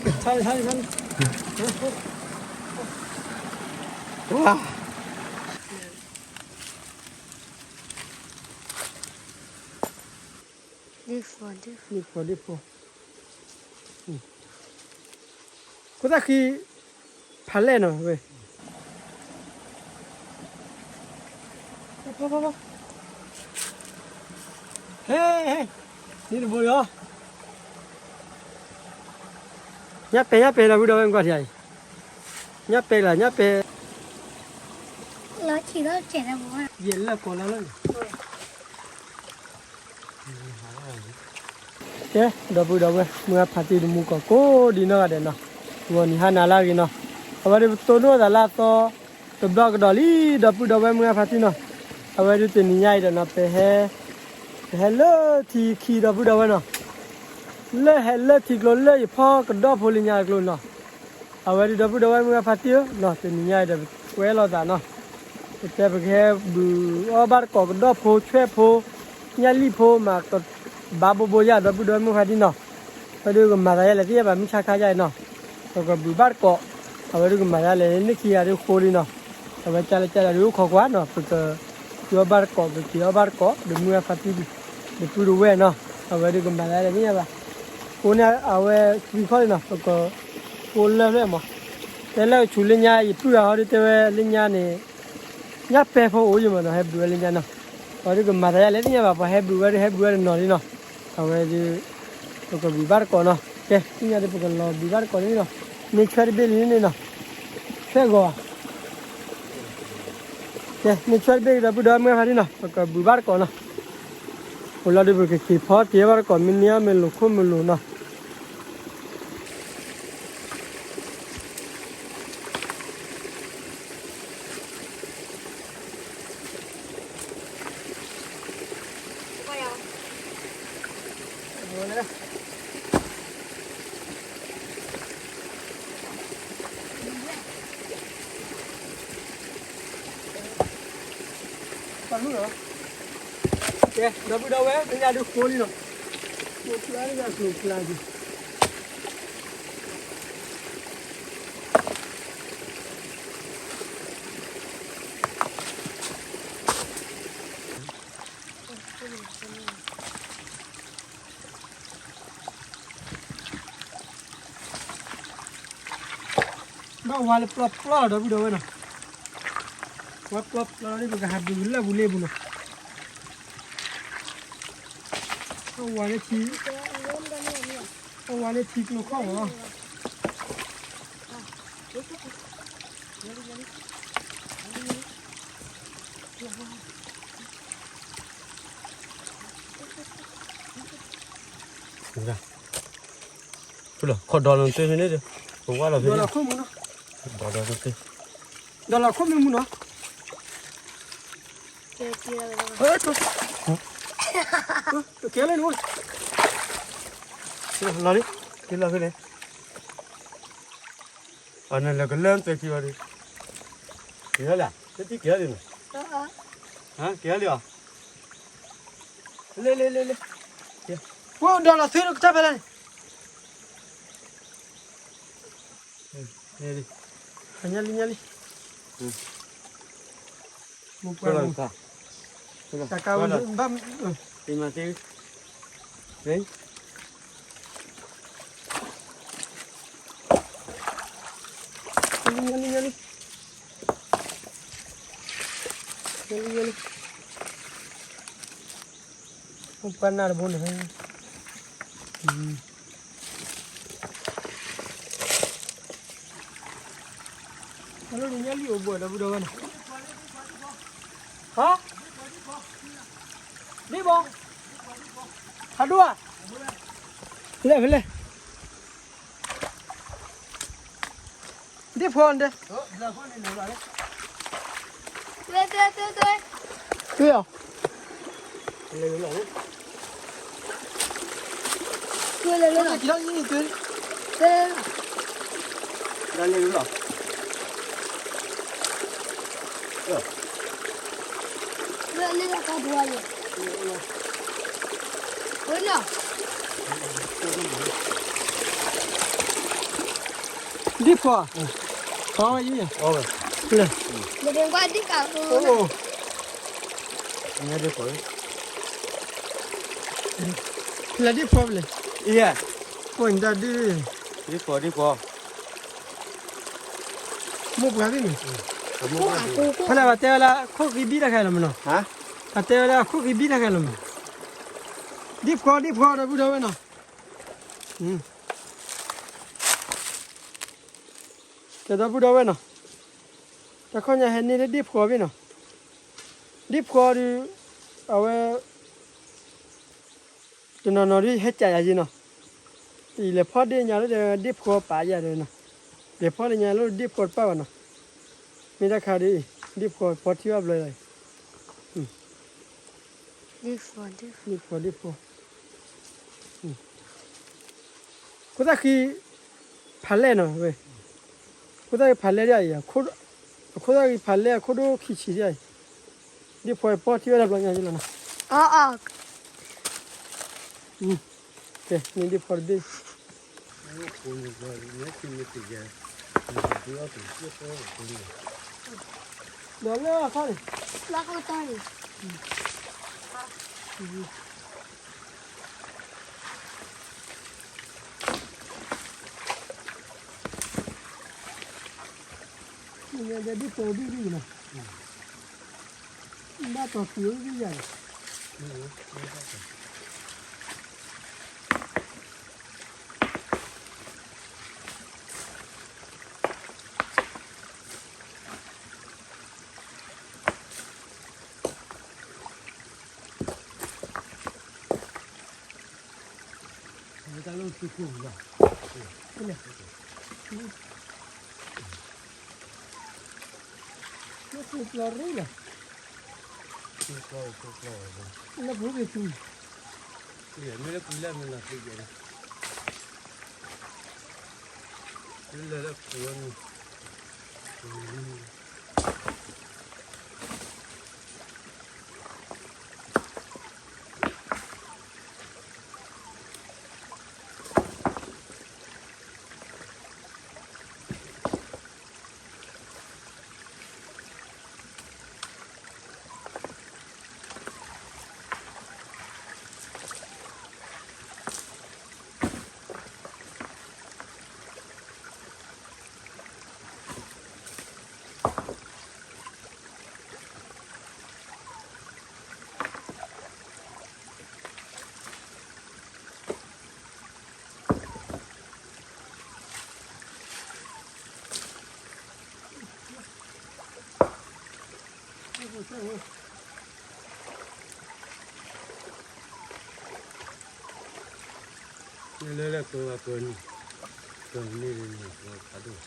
ဆါလံ ဆါလံ ဆါလံ ဝါ ဒ့ၣ်ဖိ ဒ့ၣ်ဖိ ဒ့ၣ်ဖိ ခိၣ်သၣ်ဃံ ဖးလဲၢ်နီၤဝဲ ဟဲ ဟဲ ဒ်တဘိလီၤ ညၣ်ပဲာ် ညၣ်ပဲာ် ဒီပုၢ်ဒီဝဲၢ် ကွၢ်ထံအံၤ ညၣ်ပဲာ်လီၤ ညၣ်ပဲာ် လီၤဆံးလီၤစဲးလၢပဝဲ ယဲၢ်လၢကိးလၢလၢ ကဲ ဒီပုၢ်ဒီဝဲၢ် မုၢ်ဂၢ်ဖါတံၢ်တမူကီၢ်ကိးဒံနီၢ်ဂၤဒဲးနီၤ, ဂီၤနံၤဟါနၤလၢအဂ့ၤနီၤ, အဝဲဒၣ်ပတိၢ်နီၣ်သးလၢအသီ တဘျီကဒီးလံ ဒီပုၢ်ဒီဝဲၢ် မုၢ်ဂၢ်ဖါတံၢ်နီၤ, အဝဲဒၣ်တနံၤညါအံၤဒီးနီၤ ပဟဲ ပဟဲလၢထံခံ ဒီပုၢ်ဒီဝဲၢ်နီၤ, လၢဟဲလၢထံကျိ လၢယဖီကဒီၣ်ဖိလၢညါအကျိနီၤ အဝဲဒၣ်ဒီပုၢ်ဒီဝဲၢ် မုၢ်ဂၢ်ဖါတံၢ်ဧၢနီၤ, တနံၤညါအံၤဒီး ပကွဲလီၤသးနီၤ, ပတဲပကဟဲဘုးအီၣ်ဘၣ်တကိးကဒီၣ်ဖိဆွဲၣ်ဖိ ညၣ်လံၣ်ဖိမး ကဘၣ်ဘိဘိယၣ် ဒီပုၢ်ဒီဝဲၢ် မုၢ်ဂၢ်ဖါတံၢ်နီၤ, အဝဲဒၣ်ကမၤသးယါလဲၣ်သ့ၣ်ညါဘၣ် မုၢ်ဆါခါယါအံၤနီၤ, ပကဘုးဘၣ်တကိး, အဝဲဒၣ်ကမၤသးယါလဲၣ် န့ၢ်ခံဂၤဒၣ်ဃိလံနီၤ, အဝဲကၢ်လၢကၢ်ဒီးဒုးအိၣ်ခိးကွၢ်နီၤ, ပက က့ၤအီၣ်ဘၣ်တကိး ပက့ၤအီၣ်ဘၣ်တကိး ဒီးမုၢ်ဂၢ်ဖါတံၢ် ဒီပုၢ်ဒီဝဲၢ်နီၤ, အဝဲဒၣ်ကမၤသးယါလဲၣ်သ့ၣ်ညါဘၣ်, အဃိန့ၣ်အဝဲသံခီလံနီၤ ပက အိၣ်လၢဖျၢၣ်မး, တဲလၢကဆူးလၢညါ ယပုၢ်ဂၤဟီဒ်တဲဝဲလၢညါန့ၣ်, ညၣ်ပဲာ်ဖိအိၣ်ယမးနီၤ ဟဲဘုးဝဲလၢညါနီၤ, အဝဲဒၣ်ကမၤသးယါလဲၣ်သ့ၣ်ညါဘၣ် ပှၤဟဲဘုးဝဲဒၣ်ဟဲဘုးဝဲတနီၤလံနီၤ, အဝဲဒၣ် ပကဘုးဘၣ်တကိးနီၤ, ကဲ သ့ၣ်ညါဒ်ပကလီၤဘုးဘၣ်တကိးန့ၣ်နီၤ, မ့ၢ်ဆွဲတဘ့ၣ်လံန့ၣ်နီၤ, ဆွဲဂီၤ ကဲ မ့ၢ်ဆွဲတဘ့ၣ်ဒီပုၢ်ဒီဝဲၢ် မုၢ်ဂၢ်ဖါတံၢ်နီၤ ပကဘုးဘၣ်တကိးနီၤ, အိၣ်လီၤဒုး ပကက့ၤဖီက့ၤဘၣ်တကိး မ့ၢ်န့ၢ်အီၣ်မ့ၢ်လိာ်ခိၣ်မ့ၢ်လိာ်နီၤ ကဲ ဒီပုၢ်ဒီဝဲၢ် သ့ၣ်ညါဒုးဃိလံနီၤ, ကျိကျါလၢကျိကျါက့ၤ ဘၣ်ဝါလၢပျီပျီလီၤ ဒီပုၢ်ဒီဝဲၢ်နီၤ, ဝါပျီပျီလီၤ ပကဟးဒုးလၢပူၤလ့ပူၤနီၤ, ဘၣ်ဝါလၢထံ, ဘၣ်ဝါလၢထံကျိခီၣ်မး ခိၣ်ဒီးလီၤတ့ၢ်န့ၣ်, ပဝါလီၤဖဲန့ၣ်, ဒီးလီၤခိၣ်မူနီၤ, ဒီးလီၤခိၣ်မူနီၤ, ဒီးလီၤခိၣ်မူနီၤ, ကဲလၢနအိၣ်, လီၤလံ, က့ၤလီၤဖဲန့ၣ်, အန့ၣ်လၢကလၢၢ်သ့ခံဘၣ်ဒီး, က့ၤလၢ, တထံၣ်က့ၤလၢန, က့ၤလၢလံဧါ, လ့လ့လ့လ့, ဖိဒီးလီၤသ့ကတၢၢ်ဖဲလဲၣ်န့ၣ် ညါလံ ညါလံ, မိၢ်ပှၢ်လီၤ, တၢ်ကါဝဲဘၣ်, ညါလံ ညါလံ, ညါလံ ညါလံ, မိၢ်ပှၢ်နၢ်တဘိန့ၣ် လၢညါလံအိၣ်ဘှီၣ်ဒီပုၢ်ဒီဝဲၢ်န့ၣ်, ဟါ, ဒ်ဘီ, ဟးဒိၣ်ဧါ, ဖဲလဲၣ် ဖဲလဲၣ်, ဒ်ဖိန့ၣ်, တွဲၣ်, တွဲၣ်, တွဲၣ်, တွဲၣ်, တွဲၣ်အီၤ တွဲၣ်လၢလၢလီၤ, တွဲၣ်လၢလၢလီၤ, တွဲၣ်လၢလၢကဘှါလီၤ, တွဲၣ်လီၤ, တွဲၣ်လီၤ, ဒ်ဖှီၣ်, အီဝဲယံၤ, အီဝဲ, လဲၤ, ဒ်ဖှီၣ်, ဖဲလဲၣ်ဒ်ဖှီၣ်ဖဲလဲၣ်, အံၤ, ဖှီၣ်နတၢ်ဒ်, ဒ်ဖှီၣ်ဒ်ဖှီၣ်, မိၢ်ပှၢ်ဘၣ်န့ၣ်, ဖဲလဲၣ်ပှၤတဲဝဲလၢခိၣ်ဃံဘံၣ်တၢ်ခဲလၢာ်မနီၤ, ပှၤတဲဝဲလၢခိၣ်ဃံဘံၣ်တၢ်ခဲလၢာ်မနီၤ, ဒ်ဖှီၣ်ဒ်ဖှီၣ်ဒီပုၢ်ဒီဝဲၢ်နီၤ. ကဲဒီပုၢ်ဒီဝဲၢ်နီၤ, တၢ်ခီညါဟဲန့ၢ်လၢဒ့ၣ်ဖှီၣ်ဘ့ၣ်နီၤ, ဒ့ၣ်ဖှီၣ်ဒီး, အဝဲ, တနီၤနီၤဒ်ဟဲကးယၤယ့နီၤ, အံၤလဲၤဖီၣ်ဒ့ၣ်ညါလၢဒ့ၣ်ဖှီၣ်ပာ်ယၤဒီးနီၤ, လဲၤဖီၣ်လၢညါလၢဒ့ၣ်ဖှီၣ်တပာ်ဘၣ်နီၤ, မ့ၢ်တၢ်ခါဒီးအံၤ, ဒ့ၣ်ဖှီၣ်ဖီထံဘၣ်ဘျီယၤ, ဒ့ၣ်ဖှီၣ်ဒ့ၣ်ဖှီၣ်, ခိၣ်သၣ်ဃံ, ဖးလဲၢ်နီၤ, ခိၣ်သၣ်ဃံဖးလဲၢ်ဒ်အံၤ, အခိၣ်သၣ်ဃံဖးလဲၢ်အခိၣ်ဒိၣ်ခံဆံဒ်အံၤ, ဒ့ၣ်ဖှီၣ်ဖီထံဘၣ်တဘျီညါယ့လီၤနီၤ, ကဲန့ၣ်ဒ့ၣ်ဖှီၣ်တဘ့ၣ်, ဒီးလၢအခါန့ၣ် ဒ်ဖှီၣ်ဒ်ဒ်နီၤ, ဘၣ်တီၤတုၤဒ်ယၤန့ၣ်, တၢ်လၢသုးခိၣ်လီၤ, လၢပျီရ့လီၤ, လၢပျီရ့, မ့ၢ်လၢပျီလၢမ့ၢ်လီၤသုးယဲၢ်, လၢလၢပျီန့ၣ် လၢလၢကဝၤကဝၤန့ၣ်, ကဝၤန့ၣ်န့ၣ်ကဝၤဖးဒိၣ်,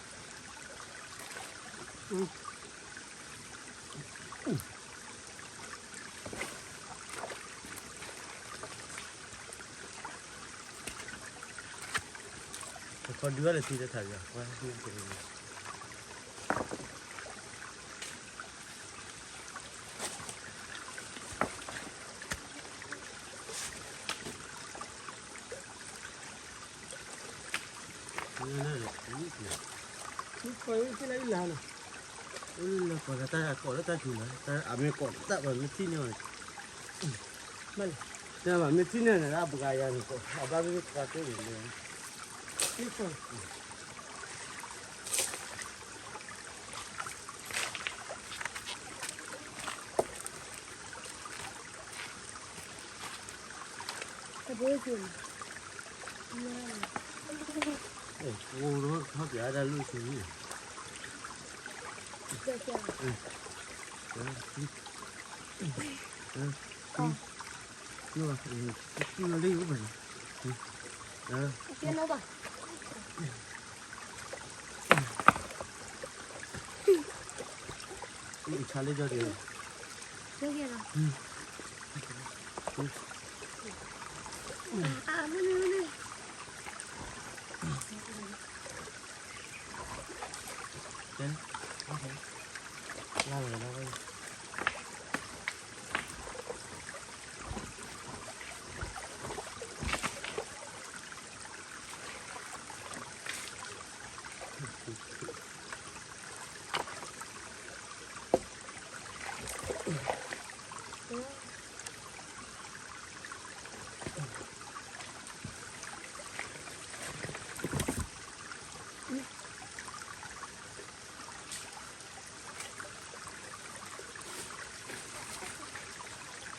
တခီဒုးဘၣ်လၢသံတထးယၤ, လၢကိးလၢတၢ်ကိးလၢတၢ်စူၤလီၤ, အမ့ၢ်ကိးလၢတၢ်ဘၣ်မ့ၢ်ထံၣ်န့ၢ်အီၤန့ၣ်, တၢ်ဘၣ်မ့ၢ်ထံၣ်န့ၢ်န့ၣ် အဘှါယၤန့ၣ်ကိး အဘၣ်မ့ၢ်ပှၤကိးန့ၣ်, အိၣ်ဒီးထီၣ်ပျးတၢ်လိၣ်ဆူန့ၣ်, ဆါလၢကၠီဒံး, လၢလၢလၢ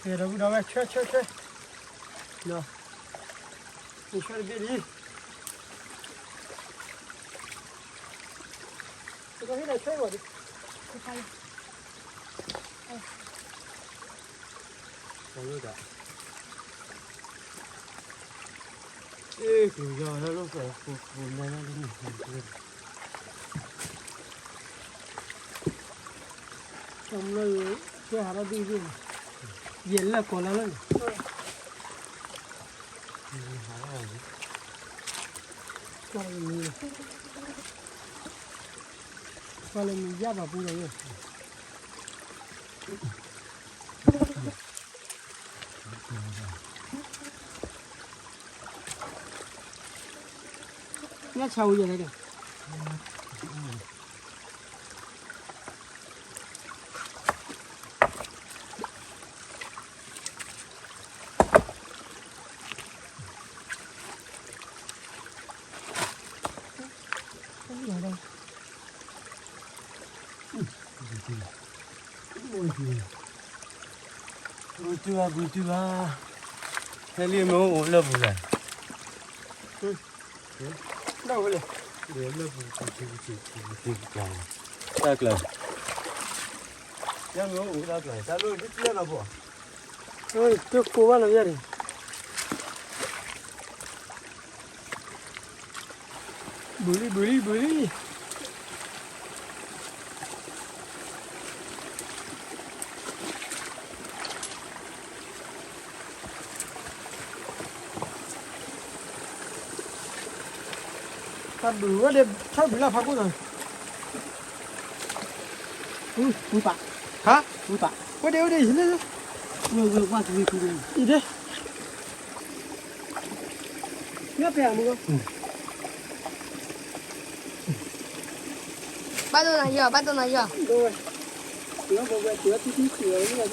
ဒီပုၢ်ဒီဝဲၢ် ဆှၢဆှၢဆှၢ, နဆှၢတဘ့ၣ်လံ, ပကဟ့ၣ်နၤဆှၢအီၤဒံး, ကၠီမလီၤ ကဲဟးထီၣ်ဒ်အံၤဒ်အံၤ, ယဲၢ်လၢကီၢ်လၢလၢန့ၣ်, ကွၢ်လၢမ့ၢ်ယါဘၣ်ပူၤဒီး ညၣ်ဆါဝံၤယဲၢ်လဲၣ်ဒီး, ဂုာ်တုၤဘၣ် ဂုာ်တုၤဘၣ်, ဟဲလံမ့ၢ်အိၣ်လၢပူၤလဲၣ်, လၢပူၤလဲၣ်, လၢပူၤ တၢ်ကျၢၤ, ယမ့ၢ်အိၣ်တၢ်ကျၢၤ တၢ်လိၣ်ဒ်တၢ်လီၤပှီၢ်, တကိးဘၣ်လီၤယဲၢ်န့ၣ် ဘုလံ ဘုလံ ဘုလံ, တၢ်ဘုဝဲဒၣ် ထီၣ်ဘုလၢဖးခိၣ်သး, ဝံပာ်, ဟါ, ဝံပာ်, ဝဲဒၣ် ဝဲဒၣ် ယလဲၣ်, ဝဲ ဝဲ ဝဲ အံၤဒၣ် ညၣ်ပဲၢ်အမူလီၤ, ဘၣ်ဒိနၤယီၤ ဘၣ်ဒိနၤယီၤ, ဒိဝဲ, ဝဲ ဝဲ ဝဲ ဝဲ ဒီးသုဘ့ၣ်ဝံၤလဲၣ်.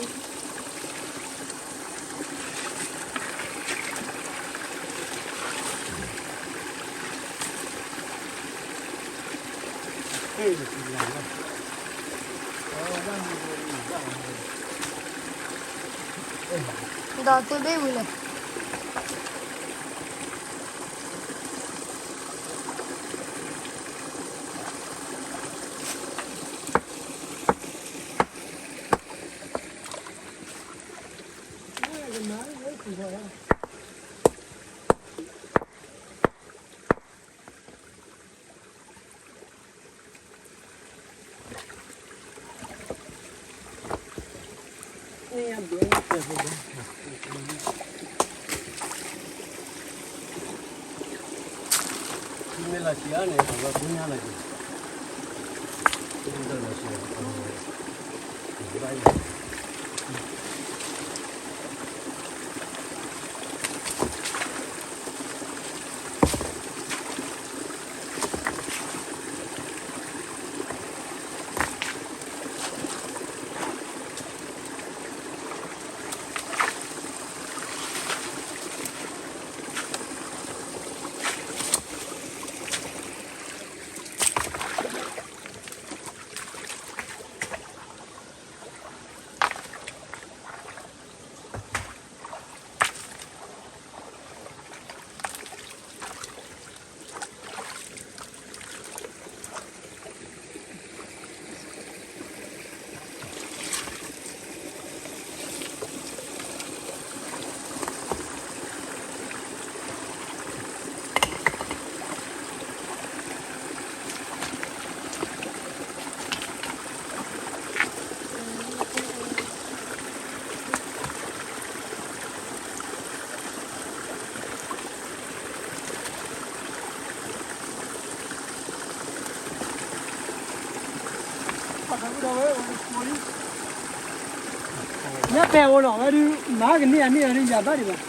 ညၣ်ပဲၢ်အိၣ်လီၤ ဝဲဒုး မၤကန့ၢ်အန့ၢ်အဒုး ယၤဘၣ်ဒံးဘၣ်,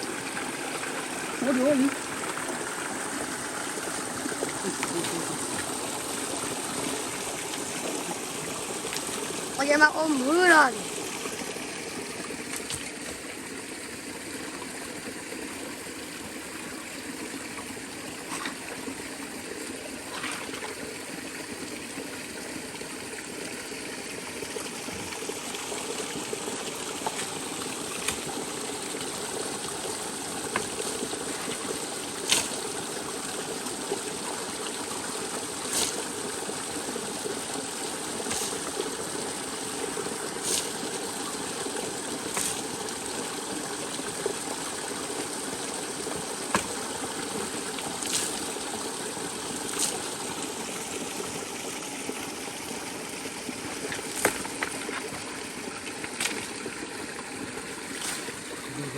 ဝဲဒုးအိၣ်လံ, ပယဲမၤအိၣ်မုာ်လီၤ. ညၣ်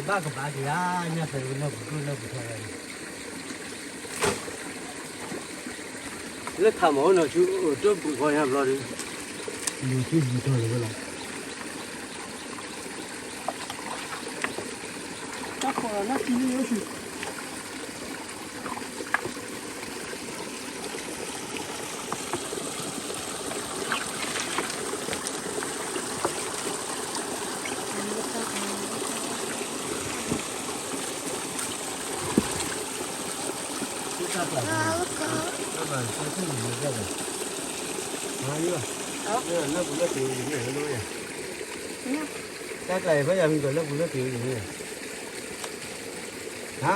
ဘၣ်ကဘၣ်က့ၤဧါ, ညၣ်ပဲာ်ဝဲလၢပူၤဒိၣ်လၢပူၤထီၣ်ဝဲ, လၢထးမၤအိၣ်နီၤဆူ အိၣ်တၢ်ပူၤဃီညါဘျီဒီး, လူၤထံၣ်လူၤထီၣ်လၢၤဝဲလီၤ. တၢ်ခိးလီၤလၢထံလၢယအိၣ်ဆူ တၢ်ကျါအံၤ ဖဲယၤမံၤကီးလၢပူၤလၢပူၤန့ၣ်, ဟါ,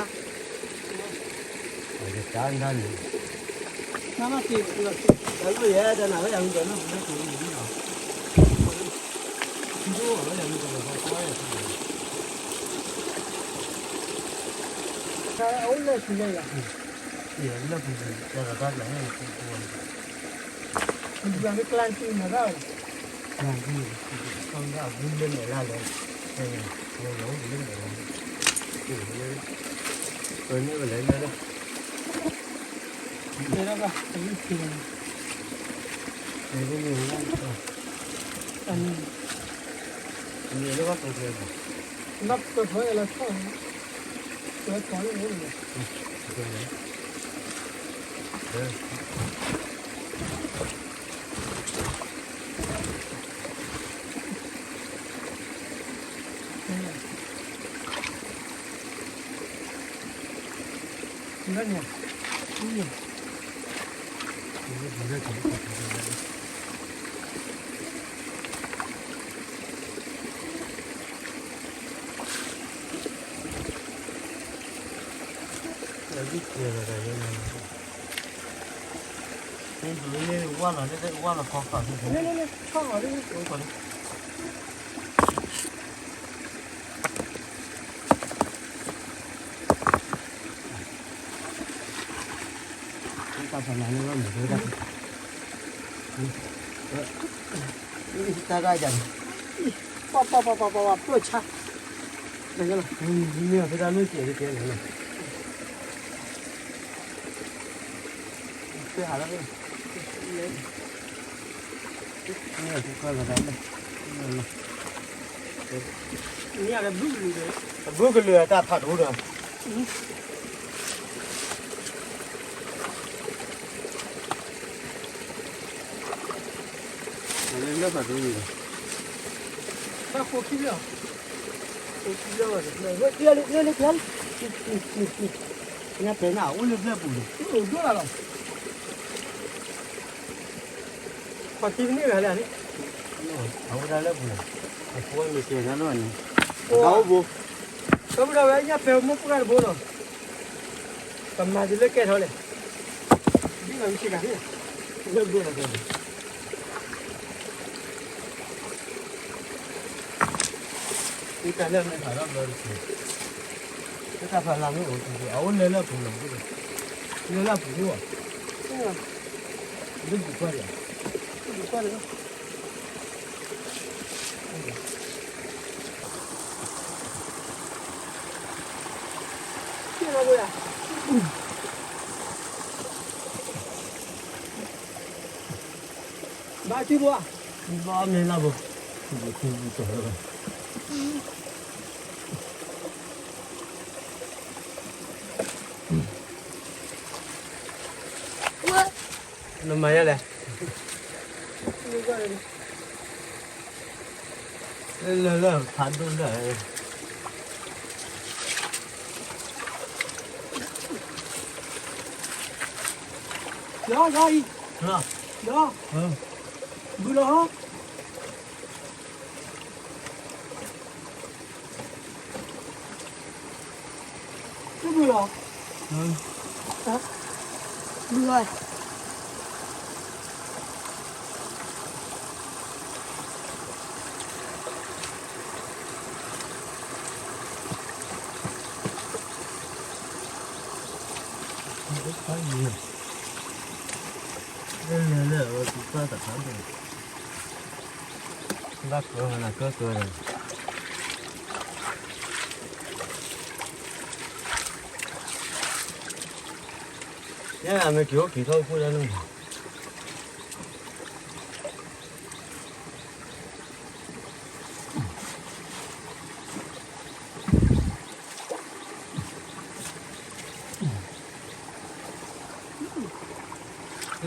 တၢ်နါန့ၣ်, တၢ်လၢယဲတၢ်နၤဖဲယၤမံၤကီးလၢပူၤလၢပူၤန့ၣ်လီၤ, အိၣ်လၢပူၤလၢပူၤ, တၢ်ကျါန့ၣ် ပူၤပူၤ ပူၤကျါန့ၣ် နၤဒ်န့ၣ် ကီၢ်မ့ၢ်အဂုၢ်လၢမဲာ်လၢ်လၢ, လၢမဲာ်လၢ်, ပန့ၢ်ဝဲလဲၣ်လၢ, တဲဒၣ်ဘၣ် အဂုၢ်ခံလၢ, တဲဒၣ်န့ၣ်ဝဲဒၣ်, တၢ်န့ၣ်, န့ၣ်လၢဘၣ်ကီၢ်ကျဲဘၣ်, ဘၣ်ကီၢ်ထီၣ်လၢထီၣ်, ကီၢ်ထီၣ်လၢန့ၣ် ဝါလီၤ, ဝါလီၤခီခီ, တၢ်ဖးလၢ်န့ၣ်, တၢ်ဂၤယၤန့ၣ်, ပှၤပှၤပှၤပှၤပှၤပှၤပှၢ်ဆါ, မ့ၢ်အီၤဖဲတၢ်မ့ၢ်ကဲၤတကဲၤန့ၣ်, ဖဲဟးလၢ မ့ၢ်အီၤဖဲကီၢ်လီၤတၢ်လၢ, မ့ၢ်အီၤလီၤ, ဘုကလုာ်တၢ်ဖးဒိၣ်ဒီး, လၢဖးဒိၣ်န့ၣ်ဒီး, ဘၣ်ဃိခံဘျီ, ဃိခံဘျီ, ညၣ်ပဲာ်နၤအိၣ်လၢဖျၢၣ်ပူၤန့ၣ်, အိၣ်ဒိၣ်လၢ်လီၤ. ပှၤခံမနုၤဂၤလဲၣ်န့ၣ်, အဝဲဒၣ်လၢပူၤန့ၣ်, အဖိမ့ၢ်ကဲၤတၢ်လီၤန့ၣ်, တၢ်အိၣ်ဘိ, ကဘၣ်ဒီးဝဲညၣ်ပဲာ်မိၢ်ပှၢ်တဘိလီၤ, ပမၤဒ်လၢကဲထီၣ်လဲၣ်, ဒ်လီၤမ့ၢ်စ့ၢ်ကီးန့ၣ်, လၢဘိလီၤကဲၤ တၢ်လၢမ့ၢ်ဖးထီၣ်ဘျီတက့ၢ်, တၢ်ဖးလၢ်မ့ၢ်အိၣ်တက့ၢ်, အအိၣ်လၢလၢပူၤလီၤ, လၢလၢပူၤလီၤ, လၢပူၤကွၢ်လီၤ, လၢပူၤကွၢ်လီၤ, ဘၣ်ထံဘိဧါ, ဘၣ်မ့ၢ်လၢဘိ, ထံဘိထံဘိကီၢ်လၢဘၣ် နမၤယါလဲၣ်, လၢလၢဖးဒိၣ်လၢ ဒီးဒီးအံၤ, ဒီး, ဘုလီၤဟီ, ဘုလီၤ, ဘုလီၤ. ဘၣ်ကၢနၤကၢကၢဒီး, ဘၣ်ကၢကၢဒီး, အမ့ၢ်က့ၤအိၣ်က့ၤထီၣ်ဖိဒၣ်န့ၣ်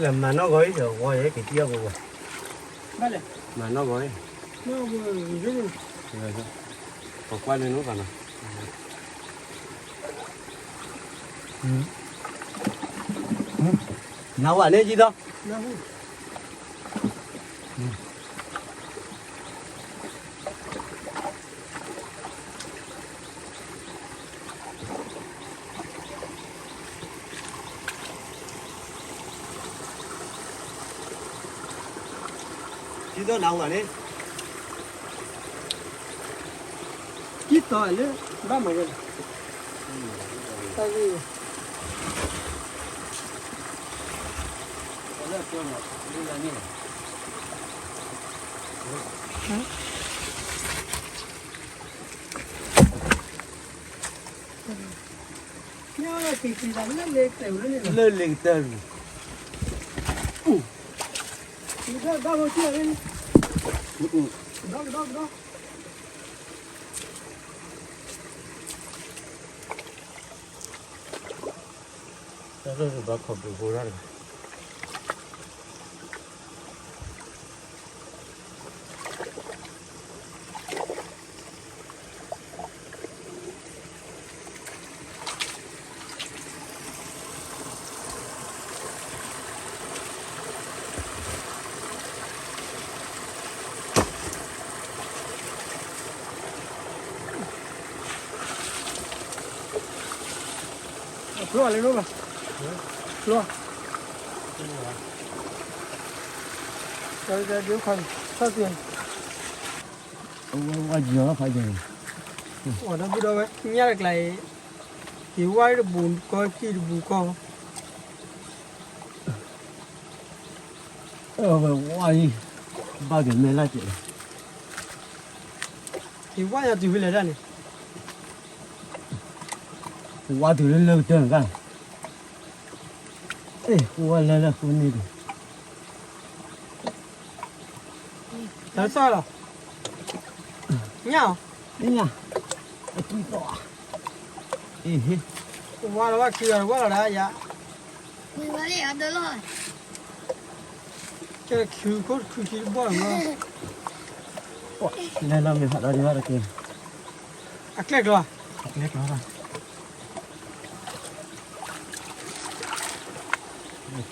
လၢမၤနီၢ်ဂီၤအံၤ ဂီၤယဲက့ၤတံၢ်အီၣ်ကဝီၤ, မၤနီၢ်ဂီၤအံၤ, ပကွၢ်လၢနအိၣ်ဘၣ်နီၤ, နဝၤန့ၣ်ကံသီ ဒ်သိးနဝၤန့ၣ် ဒ်သိးလၢ ဘၣ်မၤဝဲလီၤ, တၢ်ဂ့ၢ် လၢလ့ကတၢၢ်ရူၤ, တၢ်ဘၣ်ခီၣ်ဘိဖိတၢ်တဂၤ ဖျိလၢဘၣ်, ဖျိ, ဒ်ခီၣ်, ထီၣ်သ့, အဝဲဝါကၠီၤဖးယံၤ, ဒီပုၢ်ဒီဝဲၢ် ညၣ်တကျါအံၤ, ယဝါတဘူးကီ ကံၣ်တဘူးကီ အဝဲဝါအံၤ, ဘၣ်က့ၤမဲလၢ်က့ၤလီၤ, ယဝါယၤတုၤဖဲလဲၣ်ဒၣ်န့ၣ်, ဝါတုၤလၢလၢကတၢၢ်န့ၣ်ဒၣ်, အဲ ဝါလၢလၢဃိန့ၣ်ဒီး တၢ်စၢ်လီၤ, ညၣ်အီၤ, ညၣ်, အကံၢ်သီၣ်, အ့ဟ့, ဝါလီၤဝဲခံဂၤတဝၢလီၤဒၣ်ယၤ, ကဲခံခိၣ်တခုခံတဘီၣ်လီၤ, လဲၤလီၤမ့ၢ်ဖးဒီးဒံးဘၣ်တက့ၢ်, အကျဲကျီၤ, အကျဲကျီၤ,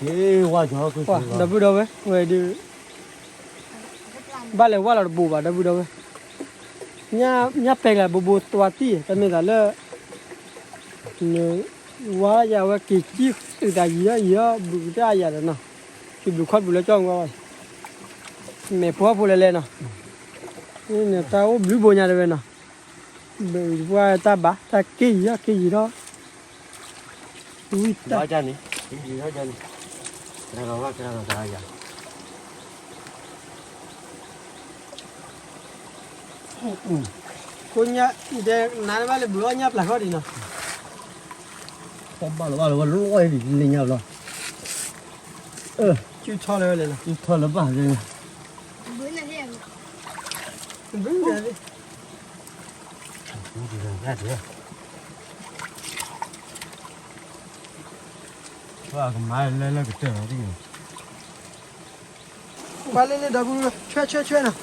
ဒီပုၢ်ဒီဝဲၢ် ဝဲဒုး ဘၣ်လဲၤဝါလီၤတဘူးဘၣ် ဒီပုၢ်ဒီဝဲၢ်, ညၣ်ပဲာ်ကျါဘိဘိသွါတံၢ် တမ့ၢ်သးလၢ နဝါယၤဝဲက့ၤကံၣ်အုးသးယံၤဒီးယံၤဒီး ဘုးကတၢၢ်ယၤဒီးနီၤ, ဟံၣ်ဘျုးခီၣ်ဘျုးလၢကၠီမုၢ်ဝဲ, မဲာ်ဖိအဖိလဲၤလဲၤနီၤ, တၢ်အိၣ်ဘျုးဘိညါတဝဲနီၤ, ဘုးပှၢ်တၢ်ဘၣ် တၢ်က့ၢ်ယံၤဒီးက့ၢ်ယံၤဒီး ဝံၤတၢ်န့ၣ် ကရၤလီၤဘၣ် ကရၤလီၤတၢ်ယၤ, ကိးညါအံၤတဲနၤဘၣ်လၢဘုးအီၣ်ညၣ်ပျၢ်ဃီဒံးနီၤ, ဘၣ်လီၤဘၣ်လီၤဝဲလီၤအံၤဒ်လၢညါဘျီ, စုထီလၢဝဲလဲၣ်နီၤ, စုထီလၢဘၣ်လၢ ဘုး ကမၤလၢလၢကတၢၢ်လီၤ, ကွၢ်လၢလၢဒီပုၢ်ဝဲၢ် ဆွဲဆွဲဆွဲနီၤ,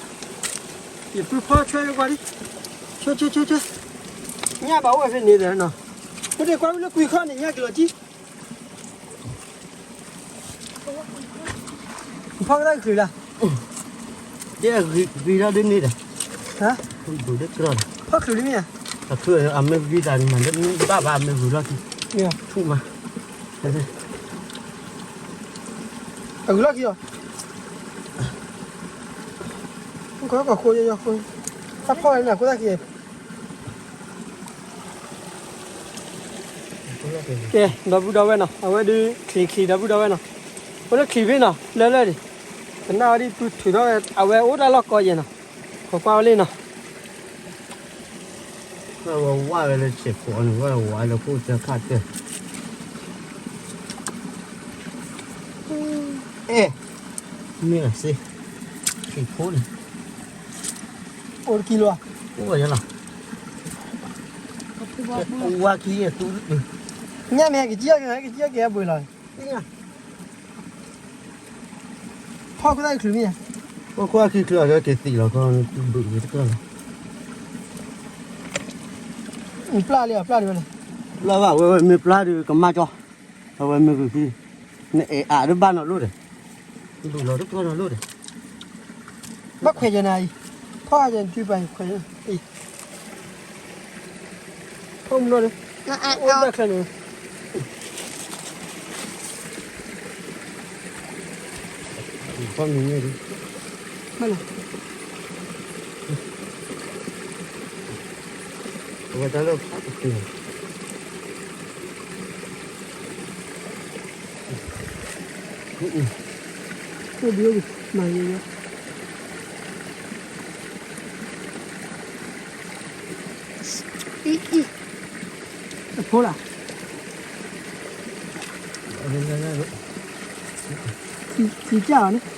ယပုၢ်ဖီဆွဲလၢကွၢ်လံ, ဆွဲဆွဲဆွဲဆွဲ, ညၣ်ဘၣ်အိၣ်ဝဲဖဲန့ၣ်ဒီးနီၤ, မ့ၢ်တကွၢ်ဝဲလၢကွံာ်ခီန့ၣ် ညၣ်ကလီၤတံၢ် ဖီကတၢၢ်ချုးလၢ်, ကဲဂံၤထီၣ်ဒ်န့ၣ်ဒီး, ဖီချုးလံမ့ၢ်ဧါ, အမ့ၢ်ဂံၤတၢ်န့ၣ်မး ဘၣ်ဘၣ်အမ့ၢ်ဂုၤထီၣ်ခံ, ထူၣ်မး, အဂုၤထီၣ်ခံအီၤ, ကီၢ်ဃိယီယီဃိ, တၢ်ဖီၣ်ဝဲန့ၣ်အဃိသတးခံ ကဲ ဒီပုၢ်ဒီဝဲၢ်နီၤ, အဝဲဒုးချံးချံး ဒီပုၢ်ဒီဝဲၢ်နီၤ, အဝဲဒၣ်ချံးဖဲနီၤ လၢလၢန့ၣ်, ကနၣ်ဝဲဒ်ပုၢ်ထုးထီၣ်ဝဲ အဝဲအိၣ်တၢ်လီၢ်ကီယဲၢ်နီၤ, ခိးကွၢ်ဝဲလံနီၤ, ဝဲဝါဝဲလၢဆဲးဖိအီၤန့ၣ် ဝဲဝါလၢခိၣ်စၢခၣ်တၢၢ် အဲ, မ့ၢ်စ့, ခံဖိန့ၣ်, အိၣ်တကံလိဧါ, အိၣ်ယလီၤ, ဝါခံယဲၢ်သူ, ညၣ်မ့ၢ်ဟဲကစံၣ်အီၣ်က့ၤ ဟဲကစံၣ်အီၣ်က့ၤအဘှံးလီၤ, ဖီၣ်ခိၣ်သၣ်ခံချုးမ့ၢ်ဧါ, ဖီၣ်ခိၣ်သၣ်ခံချုးအကဲက့ၤသံးလီၤ ကဘုးဂ့ၤတကၢၢ်လီၤ, ပျၢ်လံ ပျၢ်ဒံးဝဲလဲၣ်, ပျၢ်ဘၣ်ဝဲဝဲမ့ၢ်ပျၢ်ဒံးကမၣ်ကၠီ, အဝဲမ့ၢ်ဂ့ၤခံ, နအဲၣ်အါဒ်ဘၣ်နီၤလိၣ်ဒီး, ဘုးလီၤတကၢၢ်နီၤလိၣ်ဒီး, ဘၣ်ခွဲးယဲနၤအံၤ, ဖီၣ်ယဲနထံပၢ်ခွဲး, ဖီၣ်မုၢ်နီၤဒီး, အိၣ်ဘၣ်ချဲန့ၣ် ဖီၣ်မံၤန့ၣ်, အဝဲတၢ်လၢဖီၣ်တက့ၢ်, အိၣ်ဘၣ်မၤယဲယဲ, အဖိလၢ်, သံကၢ်အီၤန့ၣ်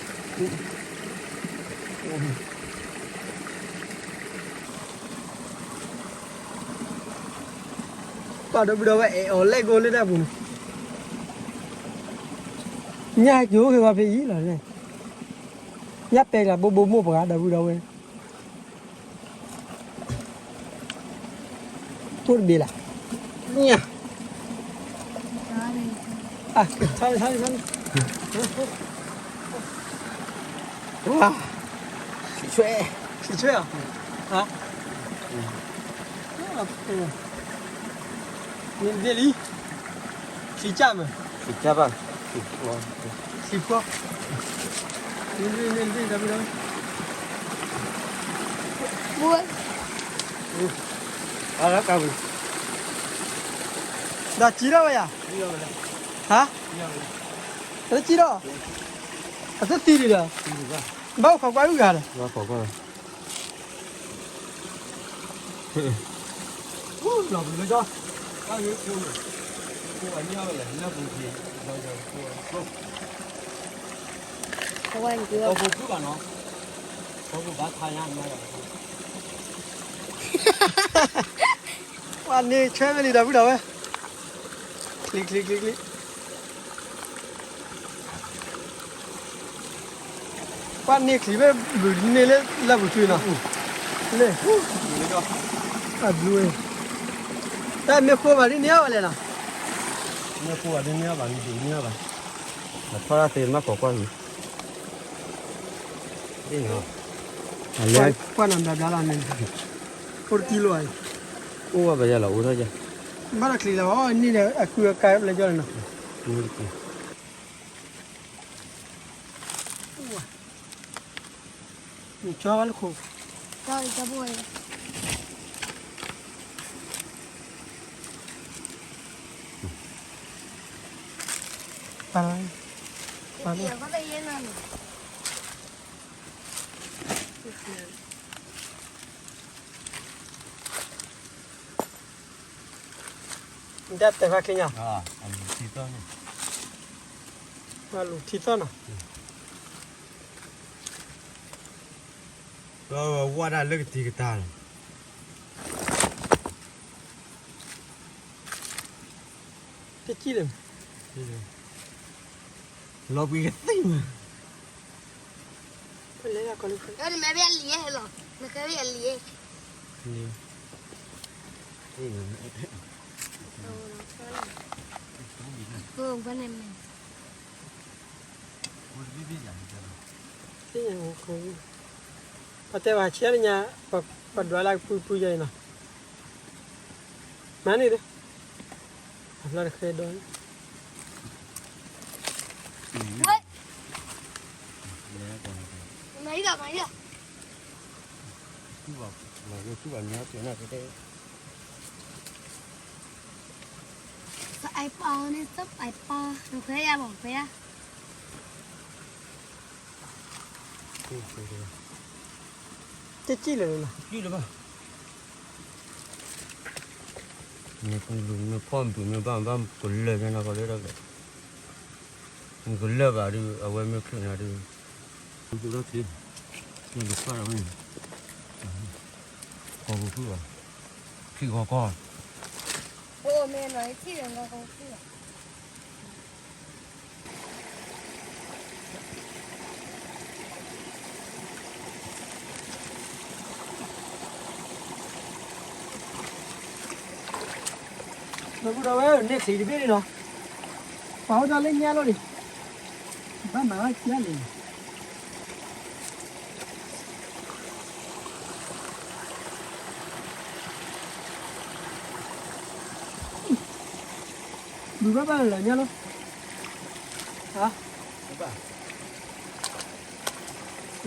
ပှၤဒီပုၢ်ဒီဝဲၢ်အဲၣ်အီၤလဲၣ်ကိးလၢတၢ်ပူၤန့ၣ်, ညၣ်ဟဲက့ၤအိၣ်က့ၤဝဲဖဲအံၤလီၤ, ညၣ်ပဲာ်ကျါဘိဘိမိၢ်ပှၤဒီပုၢ်ဒီဝဲၢ် အိၣ်တဘ့ၣ်လၢ, ညၣ်, ဆါလံ ဆါလံ ဆါလံ, ဝါ, ဆံးဆွဲ, ဆံးဆွဲဧါ, မ့ၢ်တဘ့ၣ်လံ, ဆံးကၢ်မး, ဆံးကၢ်ဘၣ်, ဆံးဖိ, မ့ၢ်တဘ့ၣ် မ့ၢ်တဘ့ၣ် ဒီပုၢ်ဒီဝဲၢ် အလၢကဝံၤ, ဒီးစံးထီၣ်ဝဲယၤ, ဟါ, တစံးထီၣ်, အသသံဒံးဒီး, ဘၣ်အိၣ်ခိးကွၢ်အုၣ်ဂၤဒီး, လီၤပူၤလၢကၠီ, တၢ်ဂ့ၢ်ခိၣ်, ခိၣ်အညၣ်ဝဲလဲၣ် လၢပူၤက့ၤ, လီၤယၤခိၣ်အခိၣ်, အဝဲကီၢ်ပူၤဖုၣ်ဘၣ်နီၤ, ကီၢ်ပူၤဘၣ်ဖးညါမး, ပှၤန့ၢ်ဆွဲဝဲလံဒီပုၢ်ဒီဝဲၢ်, ချံချံချံချံ ပှၤန့ၢ်ချံဖဲဘုးန့ၢ်လၢလၢပူၤစုနီၤ, လၢ, အဘျုး, တၢ်မ့ၢ်ဃိဘၣ်ဒ်န့ၣ်အီၤဝဲလဲၣ်နီၤ, မ့ၢ်ဃိဘၣ်ဒ်န့ၣ်အီၤဘၣ် မ့ၢ်ဒ်န့ၣ်အီၤဘၣ်, ထီၣ်တၢ်သ့မ့ၢ်ခိးကွၢ်မံၤ, ပှၤနၤဘျါဘျါလီၤန့ၣ်, အိၣ်တကံလိဧါ, အိၣ်ဝဲပယီၤလီၤအိၣ်ထီၣ်ယၤ, ဘၣ်တၢ်ချံလၢၤဘၣ်အီၤန့ၣ်ဒီး အကုအကါဘျါယီၤလီၤနီၤ, မ့ၢ်တကံ နကၠီဘၣ်လၢခိၣ်, ပၢ်, ပၢ်, နတၢ်တဲာ်ဖးချ့ညါ, အလူၤထံသီၣ်နီၤ, ဝဲဝဲဒၣ်လၢကတံၤကတာ်လီၤ, တကံၢ်လၢၤ, လီၤပှံၤကသံၣ်မး, နမ့ၢ်ဘၣ်လံယဲလီၤ, နကဘၣ်လံယဲ, ပှၤတဲဘၣ်ဆံးညါ, ပှၤဒွးလၢကပူၤပူၤယဲအံၤနီၤ, မၤန့ၣ်ဒီး, အဖျါတဃဲဒီး, မၤအံၤလီၤ, မၤအံၤလီၤ, တူၢ်ဘၣ်, မၤတူၢ်ဘၣ်မၤတဲနၤတဲတဲ သးအိၣ်ပီန့ၣ် သးအိၣ်ပီ, နခွဲးယါမး ခွဲးယါ, တကံၢ်လၢၤလီၤ, တကံၢ်လၢၤဘၣ်, မ့ၢ်ပူၤလူၤ မ့ၢ်ဖီၣ်ဘုး မ့ၢ်ဘၣ်ဘၣ်ကလၢာ်ညါနီၤ ကီးလၢတၢ်ဘျဲၣ် နကလၢၢ်ဘၣ်ဒုး အဝဲမ့ၢ်ချုးနၤဒုး, ဒုးဒိၣ်ထီၣ်ထံ, နကပၢ်ဒီးမ့ၢ်, ကီၢ်ပူၤဖုၣ်ဘၣ်, ထံကီၢ်ကီၢ်, အိၣ်မ့ၢ်နီၤ ထံၣ်ဒီးကီၢ်ပူၤဖုၣ်ဘၣ်. ဒီပုၢ်ဒီဝဲၢ် န့ၢ်ဆံးတဘ့ၣ်န့ၣ်နီၤ, ပှၤအိၣ်ဒီးလၢညါလီၤန့ၣ်, ဘၣ်မၤဘၣ်ကဲလံ, ဘုးဘၣ်ဘၣ်လၢညါလီၤ, ဟါ,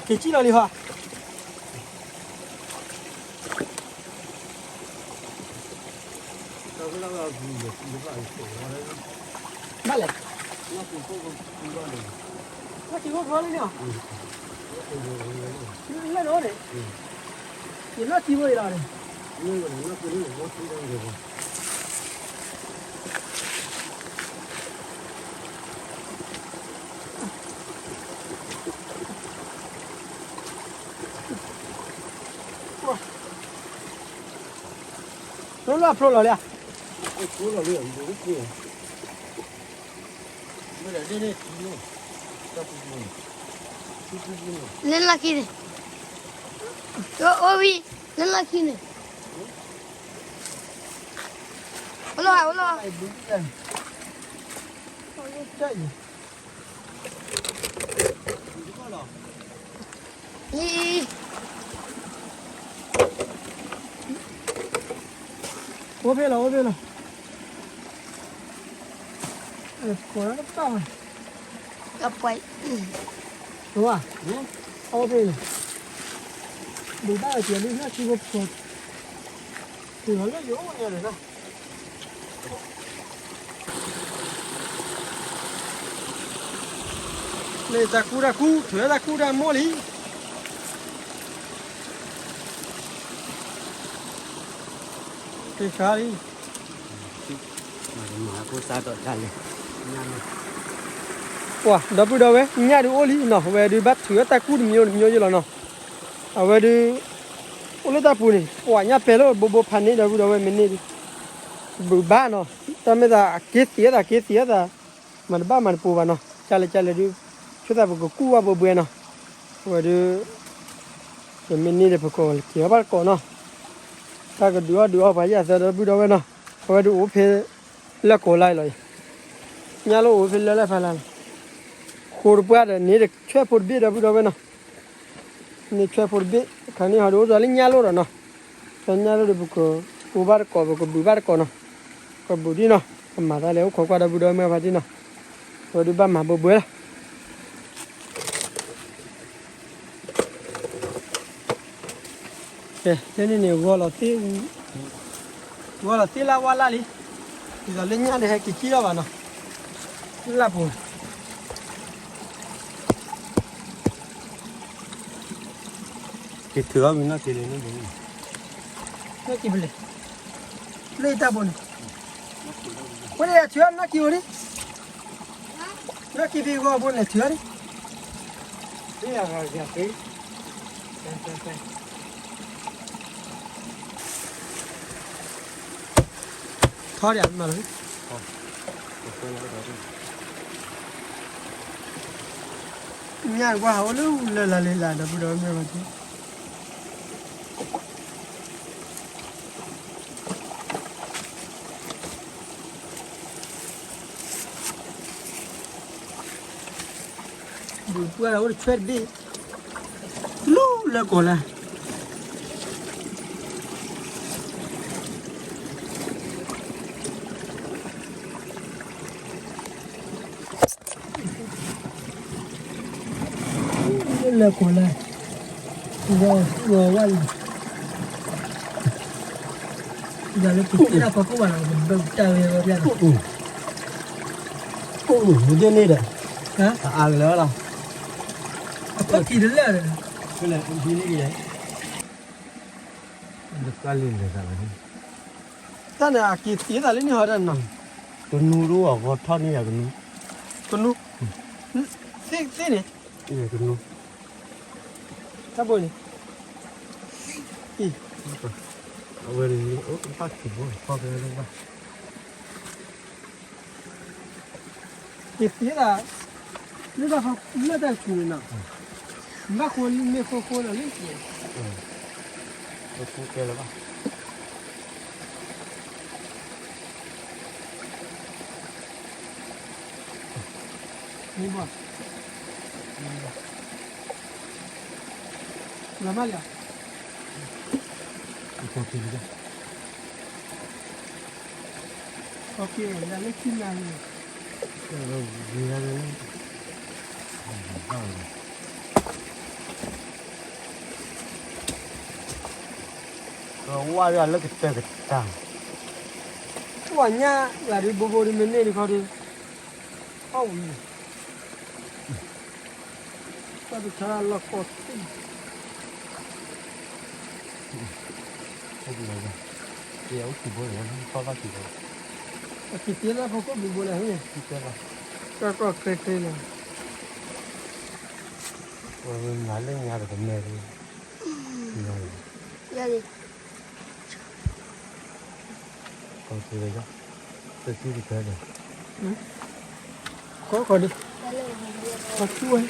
က့ၤကံၣ်လီၤလံဟီ. ဘၣ်လဲၣ်, နီၢ်ကံၢ်ဖိဖိလံန့ၣ်, လၢနီၤန့ၣ်, ယနီၢ်ကံၢ်ဖိအံၤလီၤန့ၣ်. လၢလၢဖျိလီၤလံ, လၢလၢခံန့ၣ်, အိၣ်ဝံၤ, လၢလၢခံန့ၣ်, အိၣ်လီၤ, အိၣ်လီၤ. အိၣ်ဖဲလီၤ အိၣ်ဖဲလီၤ, ကိးလၢတပၣ်ဝဲ, တပၣ်, အိၣ်ဖဲလီၤ, ဘုးဘၣ်ဝဲကဲလံ နီၢ်ထံဖိဖိ, တုၤလီၤလၢယအိၣ်ညါန့ၣ်လီၤ. မ့ၢ်တၢ်ကူတၢ်ကူ ထုးတၢ်ကူတၢ်မိၢ်လံ, က့ၤခါလံ, ပှၤဒီပုၢ်ဒီဝဲၢ် ညၣ်ဒုးအိၣ်လံနီၤ, အဝဲဒုးဘၣ်ထုးတၢ်ကူတမံၤတမံၤယိလီၤနီၤ, အဝဲဒုး အိၣ်လၢတၢ်ပူၤန့ၣ် ပှၤညၣ်ပဲာ်လၢဘိဘိဖးန့ၣ် ဒီပုၢ်ဒီဝဲၢ် မ့ၢ်န့ၢ်ဒုး ဘုးဘၣ်နီၤ, တၢ်မ့ၢ်သးအက့ၤသံအသး က့ၤသံအသး, မၤတဘၣ်မၤတပူၤဘၣ်နီၤ, ကၢ်လဲၣ်ကၢ်လဲၣ်ဒုး ဆိသးပကကူၣ်ဘၣ်ဘှဲဘှဲနီၤ, အဝဲဒုး ပမ့ၢ်န့ၢ်ဒီး ပကက့ၤအီၣ်ဘၣ်တကိးနီၤ, တၢ်ကဒုးအီၣ်ဒုးအီပှၤယၢ်သၢဒီပုၢ်ဒီဝဲၢ်နီၤ, အဝဲဒုးအိၣ်ဖဲ လၢကိးလါအံၤလီၤ, ညၣ်လိၣ်အိၣ်ဖဲလၢလၢဖးလါလီၤ, ဃိတပှၢ်ဒီးန့ၣ်တဆွဲၣ်ဖိတဘ့ၣ်ဒီပုၢ်ဒီဝဲၢ်နီၤ, န့ၣ်ဆွဲၣ်ဖိတဘ့ၣ် ခါန့ၣ်ဟီဒုးအိၣ်ဒီးလၢညၣ်လိၣ်ဒီးနီၤ, လၢညၣ်လိၣ်ဒီး ပကအိၣ်ဘၣ်တကိး ပကဘုးဘၣ်တကိးနီၤ, ကဘုးဒ်နီၤ, ကမၤတၢ်လဲၤအိၣ်ခိးကွၢ်ဒီပုၢ်ဒီဝဲၢ်မ့ၢ်ဖါတံၢ်နီၤ, အဝဲဒုးဘၣ်မၤဘှဲဘှဲလီၤ. ကဲ လၢန့ၣ်န့ၣ် ဂီၤလီၤသ့, ဂီၤလီၤသ့လၢဝါလၢ်လံ, ဒ်သိးလၢညၣ်ဒီးဟဲက့ၤကံၣ်ထီၣ်ဘၣ်နီၤ, လၢပူၤ, က့ၤထုးအီၣ်မ့ၤနီၢ်က့ၤလၢန့ၣ်, နီၢ်က့ၤဖဲလဲၣ်, လၢတၢ်ဘိန့ၣ်, ဝဲန့ၣ်ထုးအီၣ်နီၢ်က့ၤအိၣ်ဒံး နီၢ်က့ၤဖဲဂီၤဘိန့ၣ် ထုးအီၣ်ဒံး, ထီၣ်ဒံးမးလီၤ, ညၣ်တကွၢ်ဟးအိၣ်လၢလၢလၢလၢလၢ ဒီပုၢ်ဒီဝဲၢ်မ့ၢ်ဘၣ်က့ၤ ဒုးပှၢ်ဒီးအိၣ်တဆွဲၣ်တဘ့ၣ်, လူလၢကိးလါ လၢကိးလါ, ဝဲဝဲဝဲလံ, ဒီးလၢက့ၤက့ၤလၢကီၢ်ကိးဘၣ်လီၤ ကဘၢတၢ်ဝဲဝဲပျၢ်လီၤ, အိၣ် အိၣ် မုၢ်ဒ့န့ၣ်ဒီး, ဟါ အအါကလၢာ်လီၤ, အဖီၣ်ထံတလၢာ်, ဖဲလဲၣ်ဒ်န့ၣ်ကယဲၢ်, တၢ်လံၤလဲၤသးလီၤ, တၢ်န့ၣ်အက့ၤသံသးလၢန့ၣ်ဟီတၢ်နီၤ, ကနူၤတအိၣ်အဂီၢ်ထီၣ်န့ၢ်ယၤကနူၤ, ကနူၤ သ့ၣ်သ့ၣ်န့ၣ်, တၢ်ဘိန့ၣ်, အံၤ, အဝဲန့ၣ် အိၣ်ဘၣ်ထံဘိ ခီဖျိလၢဘၣ်, ယသ့ဒၣ်, လၢတၢ်ခီလၢတၢ်ဆူၣ်န့ၣ်နီၤ, ဘၣ်ဃိမ့ၢ်ဃိဃိဒီးလၢက့ၤ, ဃိဃိကဲလၢၤဘၣ်. မ့ၢ်ဘၣ်, လီၤမၢ်လီၤ, ကီၢ်က့ၤလၢခံနၤန့ၣ်, ဝါဒၣ်လၢကတၢၢ်ကတၢၢ်, ပှၤညါလၢဒုးဘိဘိဒုးမ့ၢ်န့ၢ်ဒုးခီဒုး, အီၣ်ဝံၤ, တၢ်တခါလီၤကီၢ်သ့ၣ်, အိၣ်ထံဘိန့ၣ်, ကီၢ်ဘၣ်ထံဘိ, အက့ၤတ့လၢဖိခိၣ်ဘိဘိလဲၣ်, ကီၢ်ကီၢ်ကျဲကျဲလီၤ, ဝဲမၤလၢညါတကမဲာ်, ယၤလံ, ကီၢ်က့ၤလၢယၤ, တစုတကဲဒီး, ခီခီဒုး, ခီဆူဝဲ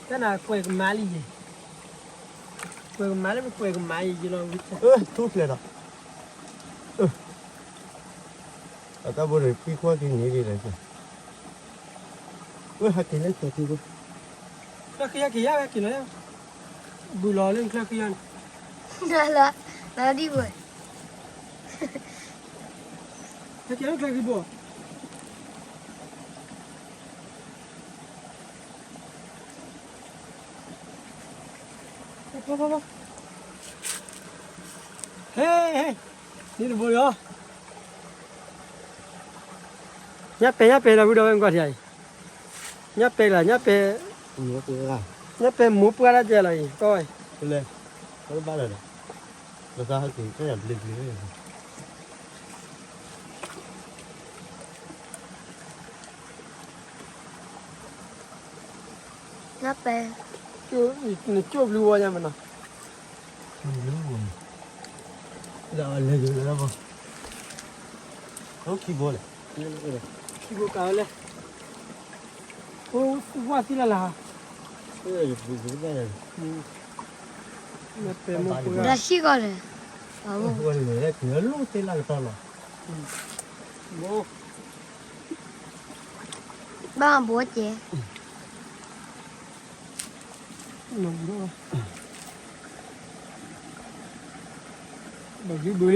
တၢ်နၤကွဲးကမါလံယဲ, ကွဲးကမါလၢပကွဲးကမါယဲယလီၤ, ထူဖျဲးဒီး, အတၢ်ဘိန့ၣ် ခွံခွါက့ၤန့ၣ်ဒ်လဲၣ်, ဝဲဟးက့ၤလၢကီၢ်ထံဘိ, ချၢဃံယါက့ၤယါဝဲက့ၤလီၤ, ဘုလီၤလၢချၢဃံယါန့ၣ်, လီၤဒ်ဘိ, ဟဲက့ၤလၢချၢဃံဘိ ဟဲ, ဟဲ, န့ၣ်တဘိလီၤ, ညၣ်ပဲာ် ညၣ်ပဲာ်လီၤ ဝံၤဒီးဝဲကွၢ်ထံအံၤ, ညၣ်ပဲာ်လီၤ ညၣ်ပဲာ်, ညၣ်ပဲာ်မိၢ်ပှၢ်တၢ်ကဲလီၤအံၤ ကီၢ်ဝဲ, လၢ, လၢဘၣ်လီၤဒီး, လၢသးဟဲက့ၤ ကဲယၤဘျ့ဘျ့, ညၣ်ပဲာ်, နကၠိၣ်ဘျုးဝဲညါမနီၤ, လၢလဲၤယူၤလၢဘီ, ခံဘိလဲၣ်, ခံဘိကးဝဲလဲၣ်, အိၣ်ဝဲသ့ၣ်လၢ်လၢ်, ညၣ်ပဲာ်မိၢ်ပှၢ်, ဒီးဆံးကီးလဲၣ်, အိၣ်ဝဲသ့ၣ်လၢ်ကတီၢ်လီၤ, ဘၣ်ဘိကဲ ဘၣ်ဘုဘုလံ, တံၤထီၣ်ယၤလံဘၣ်, ထီၣ်ဝဲ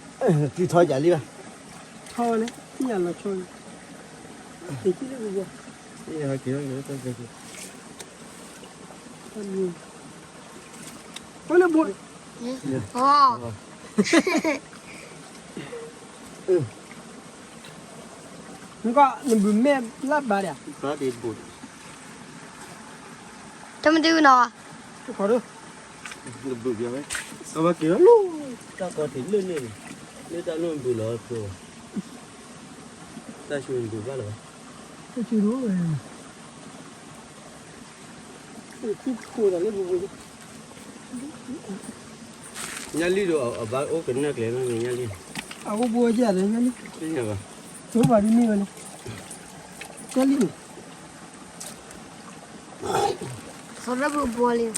လၢ ထံၣ်ယၤလီၤဆီ, တံၤထီၣ်လၢဘိဘိ, အိၣ်လၢဘိ, နကနဘုးမဲာ်လၢဘၣ်ဒၣ်, တမ့ၢ်တဂ့ၤနီၤ, တခီဒိ, နဘုးဝဲ, အဝဲက့ၤလီၤလၢ, တၢ်ကီထံးလၢန့ၣ်, လၢတၢ်လီၢ်ဘုးလီၤကျိ, တၢ်ဆိဘုးဘၣ်လီၤ, တၢ်ဆိဒိၣ်ဝဲ ညၣ်လံၢ်, ညၣ်လံၢ်ဒီးအဘၣ်အိၣ်ကနၢ်ကျဲမ့ၢ်ညၣ်လံၢ်, အအိၣ်ဘိဝဲကဲဒီးညၣ်လံၢ်, တဘၣ်ဒ်န့ၣ်ဝဲလၢ, ညၣ်လံၢ်န့ၣ်, သီလၢပဘိလံ, ဘၣ်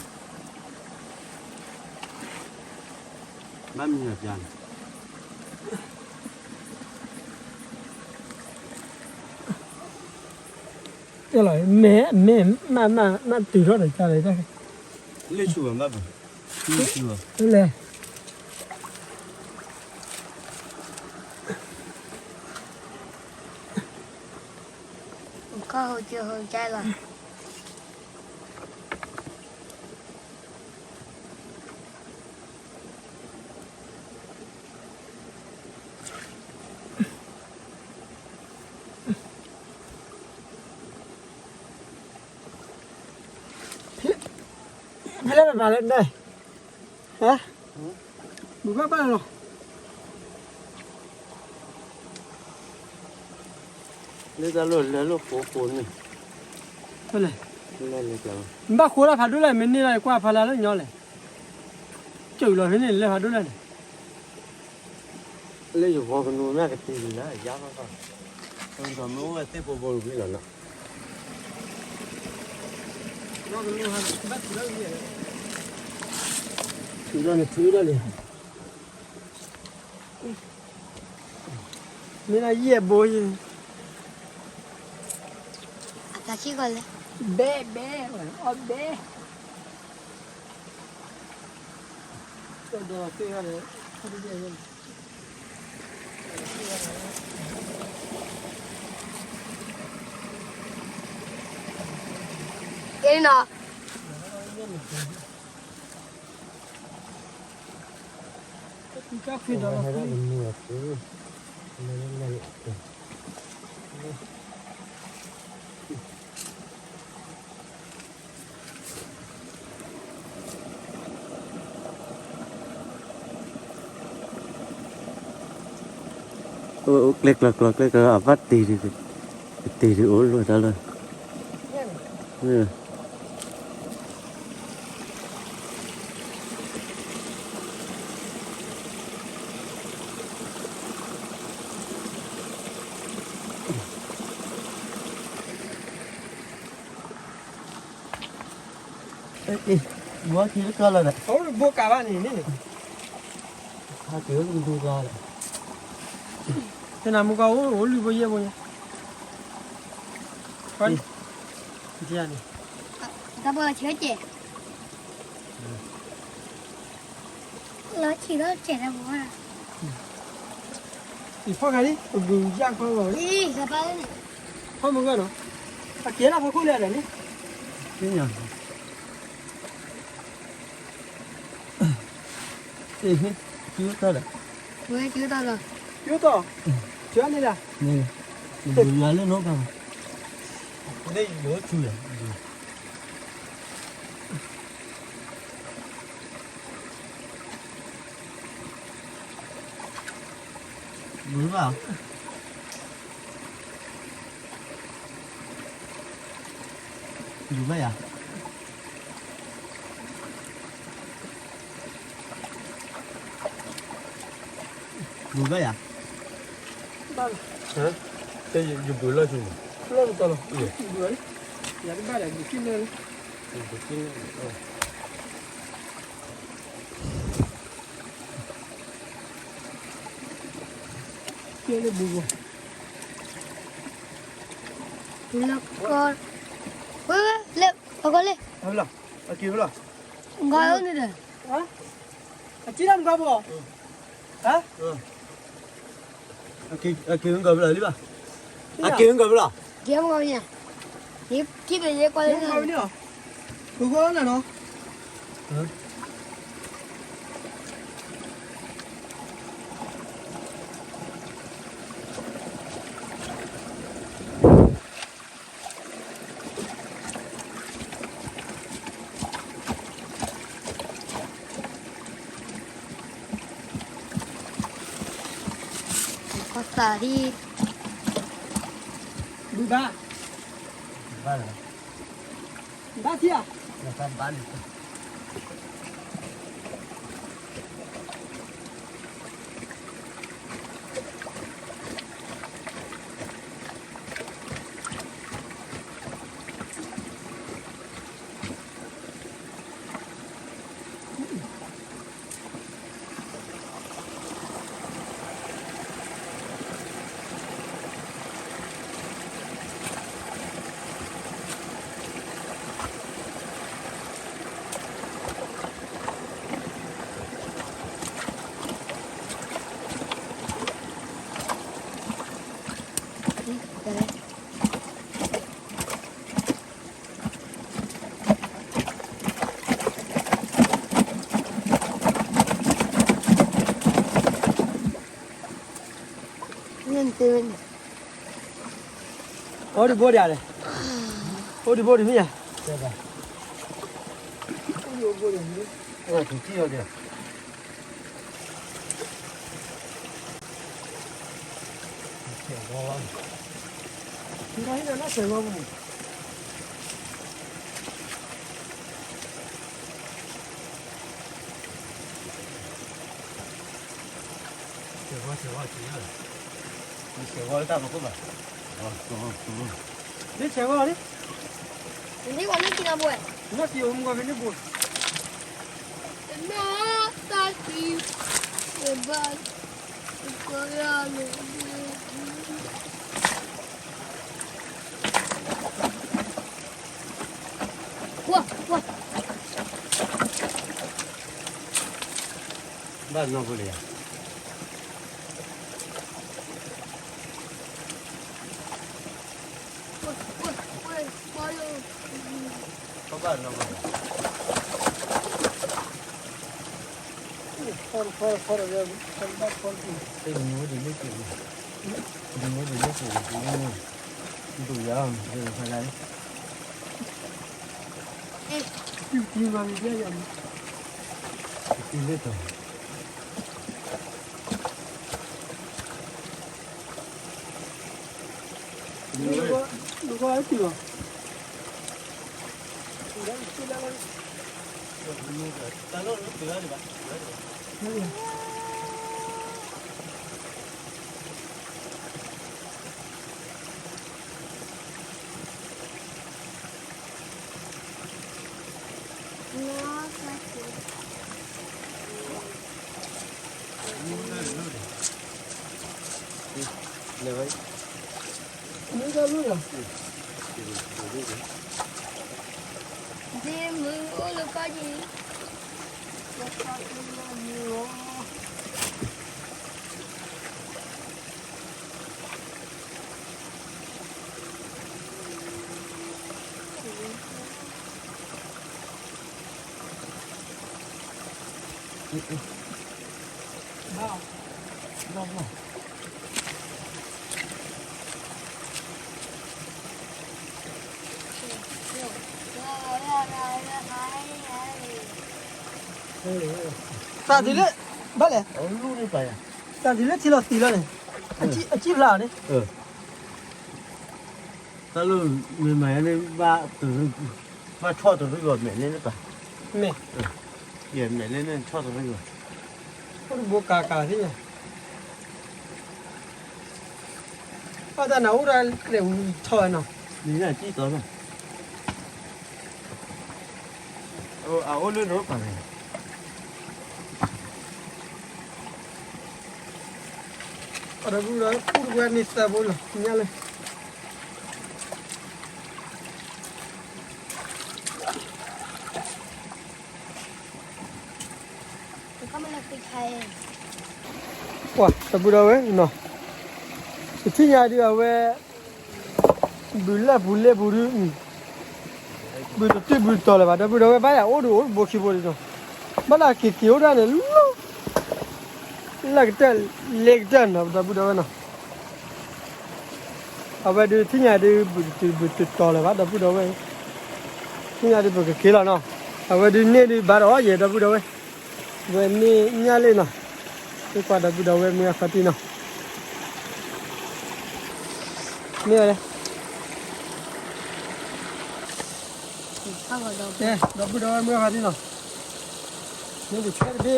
မနုၤအပျါန့ၣ် တဲလီၤ, မ့ၢ်, မ့ၢ်, မ့ၢ်, မ့ၢ်တုၤထီၣ်ဒီးကလဲၣ်, လၢဆူၣ်ဘၣ်ဘၣ်, လၢဆူၣ်ဘၣ်, လၢလဲၣ်, ကီၢ်ဟူးကၠူဟူးကၠဲလီၤ. ဖဲလဲၣ်ပဘၣ်လဲၣ်ဒၣ်, ဟါ, ဘူးဘၣ်ဘၣ်လီၤ. လၢတၢ်လီၢ်လဲၤလၢဃိဃိန့ၣ်, ဘၣ်ဃိလၢဖးဒိၣ်လဲၣ် မ့ၢ်န့ၢ်လီၤကွၢ်ဖးလၢလၢညီလဲၣ်, ကၠုာ်လီၤဖဲန့ၣ်လၢဖးဒိၣ်လဲၣ်န့ၣ်, လၢယဂီၤကနူၤမ့ၢ်ကတ့ၢ်လၢယါဘၣ်ဘၣ်, ဒီးမ့ၢ်အိၣ်ဝဲသ့ၣ်ဖိဖိလီၤနီၤ, ထုးထီၣ်န့ၣ်ထုးထီၣ်န့ၣ် မ့ၢ်ဒၣ်ယဲၢ်ဘိယဲၢ်, အတၢ်ခံကီၢ်လဲၣ်, ဘဲဘဲ, အီၣ်ဘဲ, ဒီးသ့ၣ်ဟဲလီၤ, ကဲနီၤ. အိၣ်ကျဲကျီကျီကျဲကျီ အဘၣ်တ့ၢ်ဒံး, တ့ၢ်ဒံးအိၣ်လိာ်တၢ်လၢ ဘိကါလီၤဒီး ဘိကါဘၣ်န့ၣ်န့ၣ်, ဟးက့ၤအိၣ်ကဒိကါဒီး, တနၤမူကီၢ်အိၣ်အိၣ်လွံၢ်ဘိယဲၢ်ဘိညါ, န့ၣ်, တၢ်ဘိဆၢကဲး လီၤဆံးထီၣ်စဲးတၢ်ဘိ, အံၤဖီၣ်ခါလံ ပဘုးယၢ်ခီလီၤ, အံၤ ကဘၣ်လၢန့ၣ်, ဖီၣ်မုၢ်ဂၢၢ်နီၤ, အကဲလၢဖီခိၣ်လၢအဒၣ်န့ၣ်, ကၠီတၢ်ဒီး, ဝဲကၠီတၢ်ဒီး, ကၠီတၢ်, ကၠီန့ၣ်လၢ, န့ၣ်, ယွၤလၢနီၢ်ကါ, န့ၣ်ယိၤဆူလဲၣ် ဘူးဘၣ်, ဘူးဘၣ်ယၤ, ဘူးဘၣ်ယၤ, ဘၣ်, ယဘူးလီၤဆူန့ၣ်, လီၤတတီၤလီၤ, ဘူးလီၤ, ယၤတဘၣ်ဒီးဘူးကံၣ်လၢာ်လၢ, ဘူးကံၣ်လၢာ် ကဲလၢဘူးဘိ, လၢကီ, ဝဲဝဲလၢ, အကီလၢ, အက့ၤဝဲလီၤ, မုၢ်ဂီၤန့ၣ်ဒီး, အက့ၤလၢမုၢ်ဂီၤဘိ, ဟါ, အက့ၤမုၢ်ဂီၤဘိလီၤလံဘၣ်, အက့ၤမုၢ်ဂီၤဘိလီၤ, က့ၤမုၢ်ဂီၤဘိန့ၣ်, ယက့ၤဘ့ၣ်ယဲကွၢ်လၢန့ၣ်, မုၢ်ဂီၤန့ၣ်နီၤ ကီၢ်သးဒ်, ဘုဘၣ်, ဘၣ်လၢ, ဘၣ်ထံၣ်ဧါ, ဘၣ်လၢ အိၣ်ဒံးဘိဒံးဧါလဲၣ်, အိၣ်ဒံးဘိဒံးမ့ၢ်ဧါ, တဲဘၣ်, အိၣ်ဒံးဘိဒံးမ့ၢ်ဧါ, ဆဲးဂီၤ, ဆဲးဂီၤ, ဆဲးဂီၤ, ဆဲးဂီၤ, ဆဲးဂီၤ, ဆဲးဂီၤလၢတၢ်ပခိၣ်ဘၣ်, မ့ၢ်ဆဲးဂီၤလံ, နက့ၤအိၣ်မူကီၢ်ဖဲန့ၣ်ဘိ, နတၢ်ကံ, ဘၣ်, ဘၣ်နီၢ်ဖိလံဧါ, ဘၣ်နီၢ်ဖိလံ, တမ့ၢ်ဝဲဒ်န့ၣ်က့ၤ, တမ့ၢ်ဝဲဒ်န့ၣ်က့ၤ, ဒုးယၤအီၤ, ဒုးယၤအီၤ, တံၤမၤန့ၣ်, တံၤလၢတီၤ တၢ်ဒ်လၢ, ဘၣ်လဲၣ်, တၢ်ဒ်လၢထံလီၤသံးလီၤန့ၣ်, အကံၣ်ဖျါအီၤန့ၣ်, တၢ်လၢမ့ၢ်မၤန့ၣ် ဘၣ်ဆီၣ်တရံးဂီၤမဲာ်န့ၣ်ပၢ်, မဲာ်, ယမဲာ်လၢန့ၣ်ဆီၣ်တရံးဂီၤ, အိၣ်တဘိကးကးသ့ၣ်ညါ ဘၣ်တၢ်နၤအိၣ်ဒၣ်ကျဲဝံၤထီၣ်ဝဲနီၤ, နံၤညါကံၣ်တီနီၤ, အအိၣ်လၢနအိၣ်ပာ်န့ၣ်, အဒီပုၢ်ဒီဝဲၢ် ပူၣ်တဝဲန့ၣ်သၢဘိလီၤ ညါလၢ ပှၤဒီပုၢ်ဒီဝဲၢ်နီၤ, ပထံၣ်ညါဒုးအဝဲ ဘုးလၢပူၤလ့ပူၤဒုး, ဘုးတတုၤဘုးတတီၤလၢၤဘၣ် ဒီပုၢ်ဒီဝဲၢ် ဘၣ်ယၤအိၣ်ဒုးအိၣ်တဘိခံဘိဒုးနီၤ, ဘၣ်လၢက့ၤက့ၤအိၣ်ဒၣ်န့ၣ်လီၤ, လၢကတၢၢ်လ့ကတၢၢ်နီၤ ဒီပုၢ်ဒီဝဲၢ်နီၤ, အဝဲဒုးထံၣ်ညါဒုး ဘုးတတုၤဘုးတတီၤလၢၤဘၣ် ဒီပုၢ်ဒီဝဲၢ်, ထံၣ်ညါဒုးပကက့ၤလီၤနီၤ, အဝဲဒုးန့ၢ်ဒုးဘၣ်ဒီးအီၤယဲ ဒီပုၢ်ဒီဝဲၢ်, ဝဲန့ၢ်ညၣ်လံနီၤ, သ့ၣ်ကွၢ်ဒီပုၢ်ဒီဝဲၢ်မုၢ်အဖါတံၢ်နီၤ, မ့ၢ်ဝဲလဲၣ် ကဲ ဒီပုၢ်ဒီဝဲၢ်မုၢ်အဖါတံၢ်နီၤ, မ့ၢ်တဆဲတဘ့ၣ်နီၤ, က့ၤလီၤ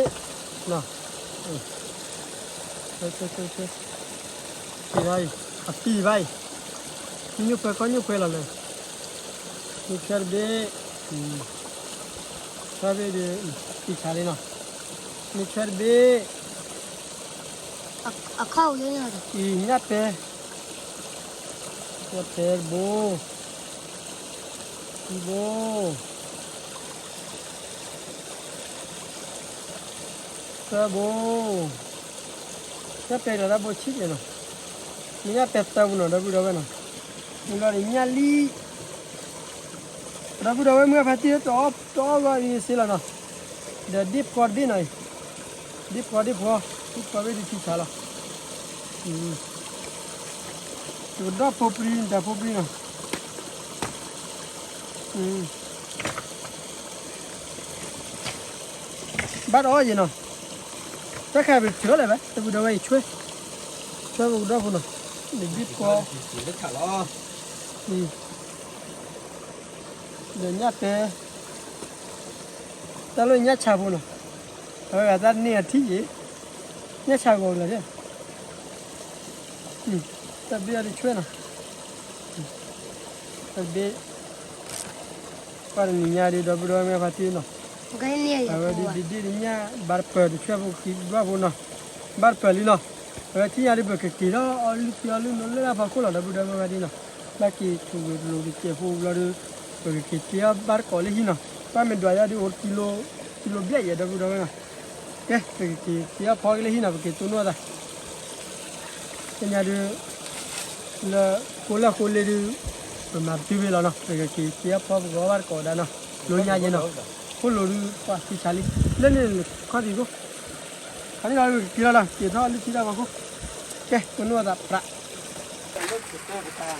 အံၤ အပံၤဘၣ်အံၤ, ညိၣ်ညိၣ်ခွဲခီညိၣ်ခွဲလီၤလၢ, မ့ၢ်ဆဲတဘ့ၣ်, ဆဲတဘ့ၣ်ဒီး ပံၤခါလံနီၤ, မ့ၢ်ဆဲတဘ့ၣ်, အခီၣ်ဝဲ, အံၤညၣ်ပဲ, ညၣ်ပဲတဘိ, ခံဘိ သၢဘိ, ညၣ်ပဲဒီးတၢ်ဘိဆံးကဲနီၤ, မ့ၢ်ညၣ်ပဲသၢဘိနီၤ ဒီပုၢ်ဒီဝဲၢ်နီၤ, မ့ၢ်လီၤန့ၣ်ညၣ်လံ, ဒီပုၢ်ဒီဝဲၢ်မုၢ်အဖါတံၢ် တအီၣ်ဂီၢ်အံၤစ့လီၤနီၤ, ဒီးဒ့ၣ်ဖှီတဘ့ၣ်နီၤအံၤ, ဒ့ၣ်ဖှီဒ့ၣ်ဖှီ, ဒ့ၣ်ဖှီဘ့ၣ်ဒုးထံဆါလီၤ, ပကဒီၣ်ဖိပြံ တၢ်ဖိပြံနီၤ, ဘၣ်တအီၣ်ယဲနီၤ, တၢ်ခါပထုးအီၣ်လဲၣ်ဘၣ် တၢ်ပူၤဒီးဝဲအံၤဆွဲ, ဆွဲပကဒီၣ်ဖိနီၤ, ဒီးဘံၣ်ဖီ ဒီးညၣ်ပဲ, တၢ်လၢညၣ်ဆါဖိနီၤ, အဝဲဂၤတၢ်န့ၢ်အထံၣ်ယဲ, ညၣ်ဆါဂီၤကလၢၤဒဲး, တၢ်ဘ့ၣ်အီၤဒ်ဆွဲနီၤ, တၢ်ဘ့ၣ်, ပှၤတနံၤညါဒ်ဒီပုၢ်ဒီဝဲၢ်မ့ၢ်ဖါတံၢ်နီၤ, အဝဲဒ်ဒ်ဒ်ညၣ်ဘၣ်တပၢၤ တဆွဲဖိက့ၤဘၣ်ဖိနီၤ, ဘၣ်တပၢၤလံနီၤ, အဝဲထံၣ်ညါဒ်ပကက့ၤထီၣ်အီလုၢ်ထံအီလုၢ်နိလၢတၢ်ဖီခိၣ်လီၤ ဒီပုၢ်ဒီဝဲၢ်မ့ၢ်ဖါတံၢ်နီၤ, ဘၣ်က့ၤထူၣ်ဝဲတလိၤတစဲးဖိဘျီဒီး ပကက့ၤတ့အီၣ်ဘၣ်တကိးလၢဟံၣ်နီၤ, ဘၣ်မ့ၢ်ဒွးယၤဒ်အိၣ်ကံလိ, ကံလိဘျဲၣ်ယဲဒီပုၢ်ဒီဝဲၢ်နီၤ, ကဲ ပကက့ၤတ့အီၣ်ဖီက့ၤလၢဟံၣ်နီၤ ပက့ၤတိၢ်နီၣ်အသး သ့ၣ်ညါဒုး လၢဃိလၢဃိလ့ဒုး ပမၤပတုာ်ဖဲလီၤနီၤ, ပကက့ၤက့ၤအဖီပကအီၣ်ဘၣ်တကိးဒၣ်နီၤ, လိညါယဲနီၤ, ခိၣ်လိၤဒုးပှၤသံဆါလံ, လၢန့ၣ်ခီၣ်ထံးခိၣ်, ခါန့ၣ်လီၤပကက့ၤလီၤနီၤ, က့ၤထီၣ်လၢထံတၢ်ဖီခိၣ်, ကဲ ပနုာ်အသးပြး, ကဲဒီပုၢ်ဒီ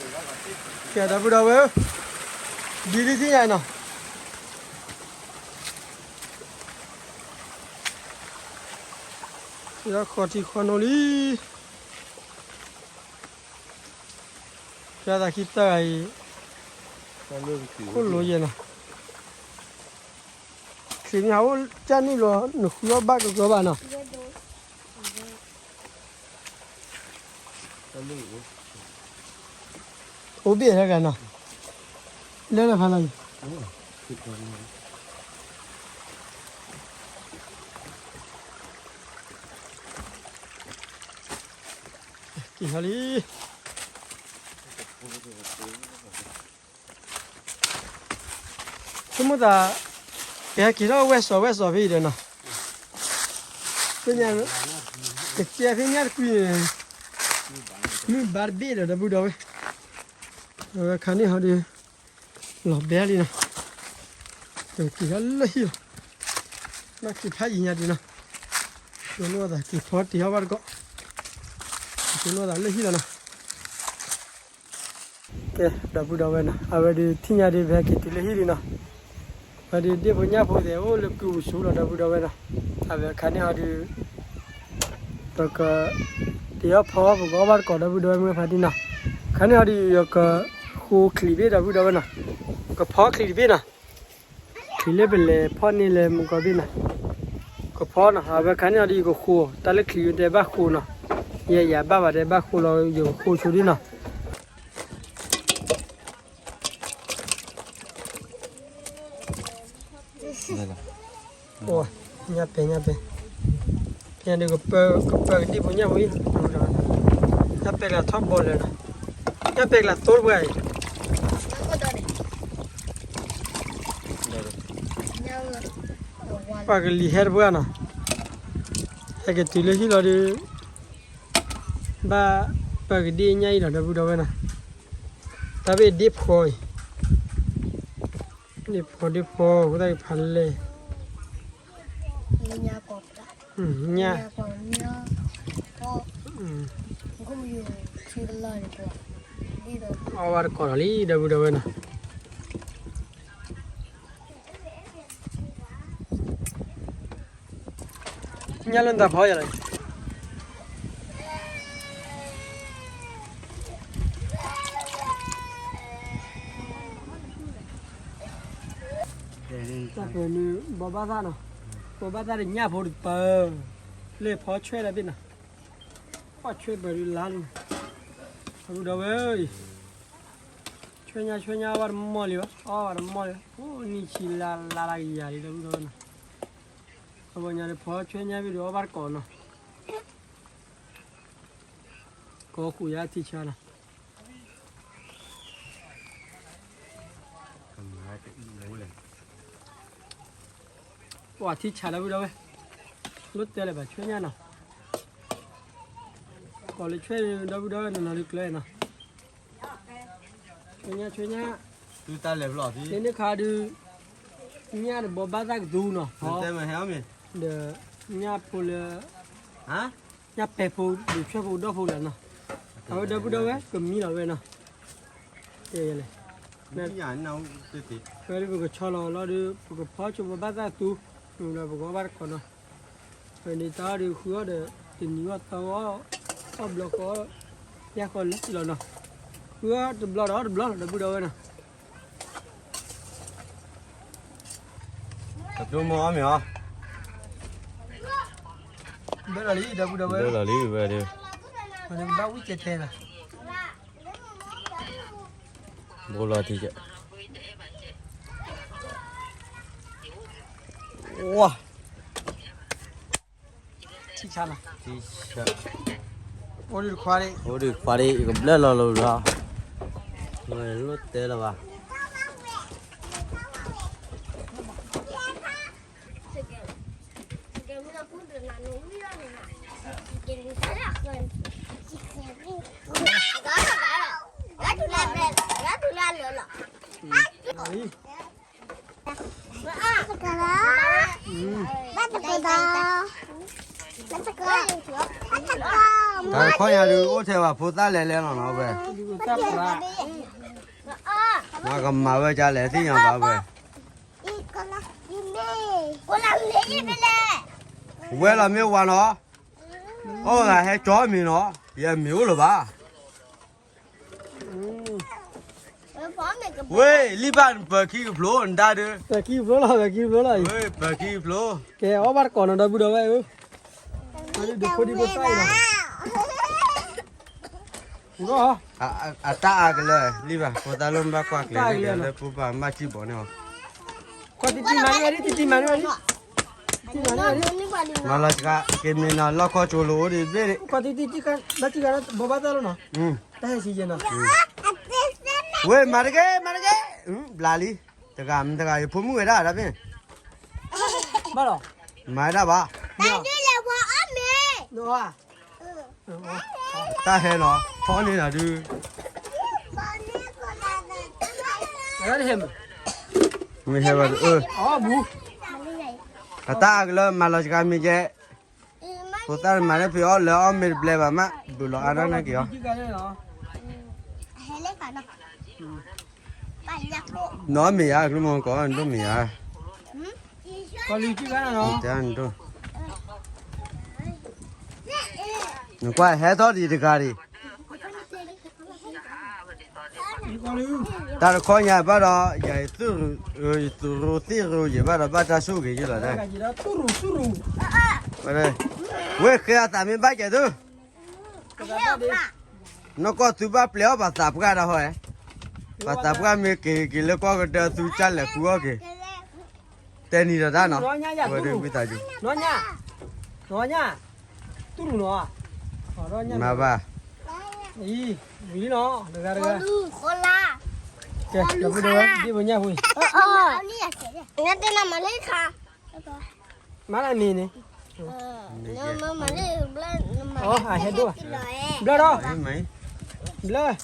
ဝဲၢ်ဧၢ, ဒ်လံသ့ၣ်ညါနီၤ လၢခီၣ်ထံးခီၣ်နိလံ, ဖဲသးခံတၢ်ဂၤအံၤ, ခိၣ်လိၤယဲနီၤ, ချံးမ့ၢ်ဟးအိၣ်ကၢ်နုာ်လီၤ နဃုအီၣ်ဘၣ်ကကီဘၣ်နီၤ, အိၣ်ဘ့ၣ်တဂၤနီၤ, လၢလၢဖးလီၤအံၤ, က့ၤဟီလံ ဆိကမိၣ်သး, ကဟဲက့ၤထီၣ်ဝဲၢ်စီၤဝဲၢ်စီၤဖဲအံၤဒီးနီၤ, ဖဲညါ, ကစဲးဖဲညါတကွံန့ၣ်, မုၢ်ဘါတဘ့ၣ်ဒီး ဒီပုၢ်ဒီဝဲၢ်, အဝဲခါန့ၣ်ဟီဒီး, လီၤဘဲလံနီၤ, က့ၤထီၣ်လၢဟံၣ်လီၤ, ဘၣ်က့ၤဖးယံၤညါဒံးနီၤ, က့ၤနီၢ်သးက့ၤဖီတ့ၢ်အီၣ်ဘၣ်တကိး, က့ၤနီၢ်သးလၢဟံၣ်လီၤနီၤ. ကဲ ဒီပုၢ်ဒီဝဲၢ်နီၤ, အဝဲဒုးထံၣ်ညါဒုး ပဟဲက့ၤတုၤလၢဟံၣ်ဒုးနီၤ, အဝဲဒုးဒ့ၣ်ဖိညၣ်ဖိသ့ၣ်အိၣ်လၢကုၢ်ပူၤဆူလီၤ ဒီပုၢ်ဒီဝဲၢ်နီၤ, အဝဲခါန့ၣ်ဟီဒုး, ပက, တ့အီၣ်ဖီပကအီၣ်ဘၣ်တကိး ဒီပုၢ်ဒီဝဲၢ်မုၢ်ဖါတံၢ်နီၤ, ခါန့ၣ်ဟီဒုး ယကဃိချံးဘ့ၣ် ဒီပုၢ်ဒီဝဲၢ်နီၤ, ကဖီချံးတဘ့ၣ်နီၤ. ချံးလၢပလဲၤဖီၣ်န့ၢ်လၢမုၢ်ကီၢ်ဘ့ၣ်နီၤ, ကဖီနီၤ, အဝဲခါန့ၣ်အီၤဒီးယကဃိ, တၢ်လၢချံးတဲဘၣ်ဃိနီၤ, ယဲယၤဘၣ်ဘၣ်တဲဘၣ်ဃိလီၤ ယကဃိဆိဒ်နီၤ. ညၣ်ပဲာ် ညၣ်ပဲာ်, ဖဲန့ၣ်ကပၢၤကဒံၣ်ဖိညၣ်ဖိအံၤ, ညၣ်ပဲာ်ကလၤထီၣ်ဘီလၢာ်နီၤ, ညၣ်ပဲာ်ကလၤသိတပှၢ်အံၤ, ပှၤကလံၤဟဲတပှၢ်နီၤ, ဟဲက့ၤတုၤလၢဟံၣ်လီၤဒီး, ဘၣ်ပၢၤကဒံၣ်ညၣ်အံၤလီၤ ဒီပုၢ်ဒီဝဲၢ်နီၤ, တၢ်ဘ့ၣ်ဒ့ၣ်ဖီအံၤ, ဒ့ၣ်ဖီဒ့ၣ်ဖီ အဃိသတးကဖးလဲၣ်, ညၣ်, အီၣ်ဘၣ်တကိးဒီးလံ ဒီပုၢ်ဒီဝဲၢ်နီၤ. ညၣ်လၢနတၢ်ဖီယၤလီၤ, တၢ်ပၢၤန့ၣ် ဘိးဘၣ်သၣ်နီၤ, ဘိးဘၣ်သၣ်ဒီးညၣ်ဖိတပၢၤ, လၢဖီဆွဲဒီးဘ့ၣ်နီၤ, ဖီဆွဲပၢၤဒုးလါလံ, ဒီပုၢ်ဒီဝဲၢ်အံၤ, ဆွဲညၣ်ဆွဲညၣ်အီၣ်ဘၣ်တမီၢ်လံဘၣ်, အီၣ်ဘၣ်တမီၢ်လံ, အိၣ်နံၣ်ဆံလါလါလၢကယၤလံ ဒီပုၢ်ဒီဝဲၢ်နီၤ, အဝဲညါဒီးဖီဆွဲညၣ်ဘ့ၣ်ဒုးအီၣ်ဘၣ်တကိးနီၤ, ကိးဃုာ်ယၤထံဆါနီၤ. ပှၤထံဆး ဒီပုၢ်ဒီဝဲၢ်, လိၣ်တဲလၢၤဘၣ် ဆွဲညၣ်နီၤ, ကိးလၢဆွဲ ဒီပုၢ်ဒီဝဲၢ် နီၤနီၤဒုးကျၢၤနီၤ, ဆွဲညၣ် ဆွဲညၣ်, တုၤတၢ်လဲၤဖျီၣ်သံ န့ၣ်ခါဒုး, ညၣ်တဘိးဘၣ်သၣ်ကသူနီၤ, တဲမ့ၢ်ဟဲအီၤမ့ၢ်, ဒီးညၣ်ဖိလၢ, ညၣ်ပဲာ်ဖိ ဒုးဆွဲဖိကဒီၣ်ဖိလၢနီၤ, အဝဲဒီပုၢ်ဒီဝဲၢ် ကမံလီၤဝဲနီၤ, တဲလဲၣ်, ဝဲဒၣ်ပကဆီလီၤလီၤဒီး ပကဖီဆိပဘၣ်သၣ်သူ, ဒီးပကအီၣ်ဘၣ်တကိးနီၤ, ပန့ၣ်တၢ်အီၣ်ဒီးဃုအီၣ်ဒီး တနံၤအီၣ်သီအီၣ်, အီၣ်ဘျီဃီ, ယၢ်ဃီလၢလီၤနီၤ, ဃုအီၣ်တဘျီဒီးတဘျီလီၤ ဒီပုၢ်ဒီဝဲၢ်နီၤ. တပျိမ့ၢ်အီၣ်မ့ၢ်အီၤ, ဘၢလီၤလံ ဒီပုၢ်ဒီဝဲၢ်, ဘၢလီၤလံဝဲဒီး, ဘၣ်ဝံၣ်ကဲတဲလီၤ, ဘိလီၤထံကဲ, ဝါ, ထံဆါလီၤ, အိၣ်ဒံးတခွါဒံး, အိၣ်ဒံးတခွါဒံး ယကဘျၢလီၤလီၤလီၤ, လိၣ်တဲလီၤဘၣ်. တၢ်တခီညါဒုး အိၣ်ထဲဘၣ်ဖိသၣ်လဲၤလဲၤလီၤနီၤဝဲ, မၤကမၤဝဲဒ်လဲၣ်သ့ၣ်ညါဘၣ်ဝဲ, ဝဲလီၤမ့ၢ်ဝါနီၤ, အီၣ်ဂၤဟဲကၠီမ့ၤနီၤ, ယမ့ၤအိၣ်လၢၤဘၣ်. ဝ့ၢ် လံၣ်ဘၣ်နပၢၤခံကဖျိ နဒါဒုး, ပၢၤခံကဖျိလီၤ ပၢၤခံကဖျိလီၤ, ဝ့ၢ် ပၢၤခံကဖျိ, ကဲအီၣ်ဘၣ်တကိးနီၤ ဒီပုၢ်ဒီဝဲၢ်ဧၢ, ဒုးဖိဒံဖိသၣ်အံၤလီၤ, အတၢ်အါကလၢာ် လံၣ်ဘၣ် ဖိသၣ်လိၣ်ဘၣ်ကွၢ်ကျဲၤ လၢပူၤဘၣ်မၢ်စံၣ်ဘီန့ၣ်အီၤ, ကွၢ်တံၢ်တံၢ်မၤန့ၢ်ဝဲဒၣ် တံၢ်တံၢ်မၤန့ၢ်ဝဲဒၣ်, တံၢ်တံၢ်မၤန့ၢ်ဝဲဒၣ်, မၤလီၤစှၤ က့ၤမ့ၢ်နီၤ လီၢ်ခီၣ်ကၠိလိၤအိၣ်ဒံးဘ့ၣ်, ကွၢ်တံၢ်တံၢ် ဘၣ်စံၣ်ဂၤ ဘိးဘၣ်သၣ်လိၣ်နီၤ, တၢ်ဟဲစံၣ်ယဲၢ်နီၤ, ဝ့ၢ် မၤတက့ၢ် မၤတက့ၢ်, ဘျးလံ, တဂၤမ့ၢ်တဂၤ ယဖိမုၣ်ဝဲဒၣ်ဒၣ်ဖဲန့ၣ်, ဘၣ်လီၤ, မၤဝဲဒၣ်ဘၣ်, တၢ်ဟဲနီၤ ဖီန့ၢ်နၤဒုး, မ့ၢ်ဟဲဘၣ်ဒုး, အတၢ်အါကလၢာ် မၤလီၤစှၤမ့ၤကဲ, ဖိသၣ်မၤလၢဖံးအီၣ်လၢအီၣ်မ့ၤတဘျဲဘၣ်မး ဒုးလီၤအါဒၣ်န့ၣ်က့ၤအီၤ, နီၢ်မ့ၢ်ယါ ကျိမီၤကီး နဒိၣ်မ့ၢ်ယါ, နကွၢ်ဟဲထီၣ်ဒံးတဂၤဒံး, တၢ်တခီညါဘၣ်ဒီး ယၤ ယသူၣ်ရိသ့ၣ်ရိယဲၢ်ဘၣ်ဒီး ဘၣ်တၢ်ဆိၣ်ဂ့ၤယုၢ်လီၤဒၣ်, ဝဲဃဲအသးမ့ၢ်ဘၣ်ကဲသု, နီၢ်ကီၢ်သုဘၣ်ပျဲအီၣ်ပှၤသးပှၢ်တၢ်ဟီ, ပှၤသးပှၢ်မ့ၢ်က့ၤက့ၤလၢကီၢ်ကဒၢသုကၢ်လဲၤဃုအီၣ်က့ၤ, တဲနံၤဒီးတၢ်နီၤ, ဝဲဒၣ်ဝံသးစူၤ, နီၢ်ညါ, နီၢ်ညါ, တူၢ်ရူၢ်နီၤ, မၤဘၣ်, အံၤ, ဝံၤလီၤ တဂၤတဂၤ, ကဲ ဒ်ပညၣ်ဖိအံၤ, မၤလၢမ့ၤန့ၣ်, အဟဲဒိၣ်, ဘျၢဒီး, ဘျၢ,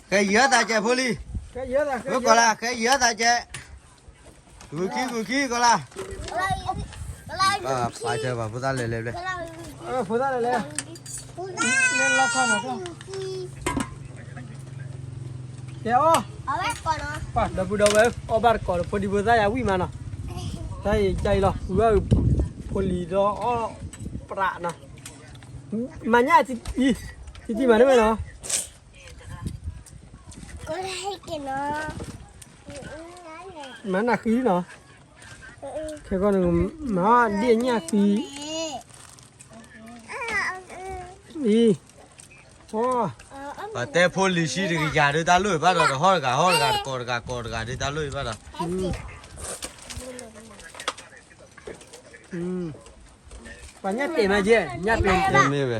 ကဲယၤသးကဲးဖိလံ, ကဲယၤသး, ကီလါ ကဲယၤသးကဲး, ဂုာ်ခံ ဂုာ်ခံ ကီလါ, ဖးကဲဘၣ် ဖိသၣ်လဲၤလဲၤဘျဲၣ်, ဖိသၣ်လဲၤလဲၤ, န့ၣ်လီၤခီမီၤ, ကဲအီၣ်, ပှၤဒီပုၢ်ဒီဝဲၢ် အီၣ်ဘၣ်တကိးဒီး ဖိဒံဖိသၣ်ယၤဝံၣ်မးနီၤ, တၢ်အံၤကၢ်အံၤလီၤ ဝံၤဘၣ်ဖိလံၤဒီးအီၣ်ပြးနီၤ, မၤညၣ်အံၤ, တံတံမၤန့ၢ်ဝဲနီၤ, မၤနၢ်ဃံနီၤ, ခဲကီၢ်န့ၣ် မၤဒ်အညၣ်ဃံ, အံၤ, ပှၤတဲဖိလံၤဆံတကယၤဒုးတၢ်လိၣ်ဘၣ်ဒီး တဟီၣ်တဂၤ ဟီၣ်တဂၤ တကိးတဂၤ ကိးတဂၤဒုးတၢ်လိၣ်ဘၣ်ဒီး, ပှၤညၣ်တဲာ်မးကဲ, ညၣ်တဲာ်မ့ၢ်ဝဲ,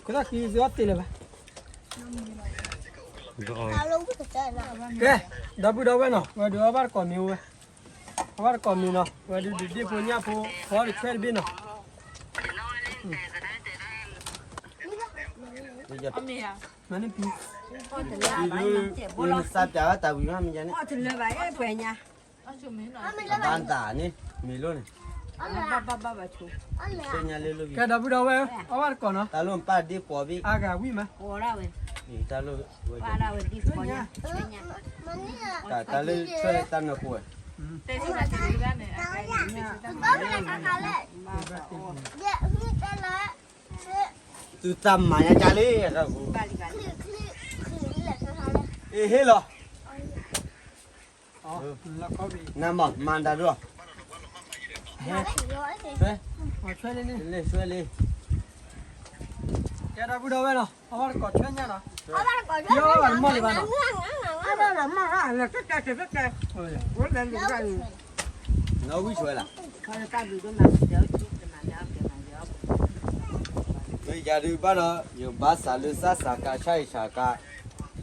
ခိၣ်သၣ်ခံသုအီၣ်တ့ၢ်လၢၤဘၣ်, ကဲ, ဒီပုၢ်ဒီဝဲၢ်နီၤ ဝဲဒုးအီၣ်ဘၣ်တကိးမ့ၤဝဲ, အီၣ်ဘၣ်တကိးမ့ၤနီၤ ဝဲဒုးဒုးဒ့ၣ်ဖိညၣ်ဖိ ဖီတခွဲတဘ့ၣ်နီၤ, မၤန့ၢ်ပံၤ, စၢ်ပၠးဝဲတၢ်ဝံၤမးမ့ၢ်ယါန့ၣ်, ဘၣ်သးန့ၣ် မ့ၢ်လိၣ်န့ၣ်, ဘၣ်ဘၣ်ဘၣ်ဘၣ်ဆိ ကဲဒီပုၢ်ဒီဝဲၢ် အီၣ်ဘၣ်တကိးနီၤ တၢ်လိၣ်ပၢ်ဒ့ပီၤဘ့ၣ် အါဂၤဝံၣ်မး တၢ်လိၣ်ဝဲ တၢ်လိၣ်ဆွဲတၢ်နၢ်ပူၤဝဲ သုသးမၤညါကၢ်လံ အဟ့ၣ်လီၤ နမၤမၤတၢ်ဒိၣ် ဆွဲ ဆွဲလံ ကဲဒီပုၢ်ဒီဝဲၢ်နီၤ အဝဲတကိးဆွဲညါနီၤ ယီၣ်ဘၣ်တမီၢ်လံဘၣ်နီၤ နီၣ်ဝံၣ်ဆွဲလၢ ယၤဒုးဘၣ်ဒီး ယဘၣ်စးလၢစၢ်စးကါ ဆၣ်အံၤစးကါ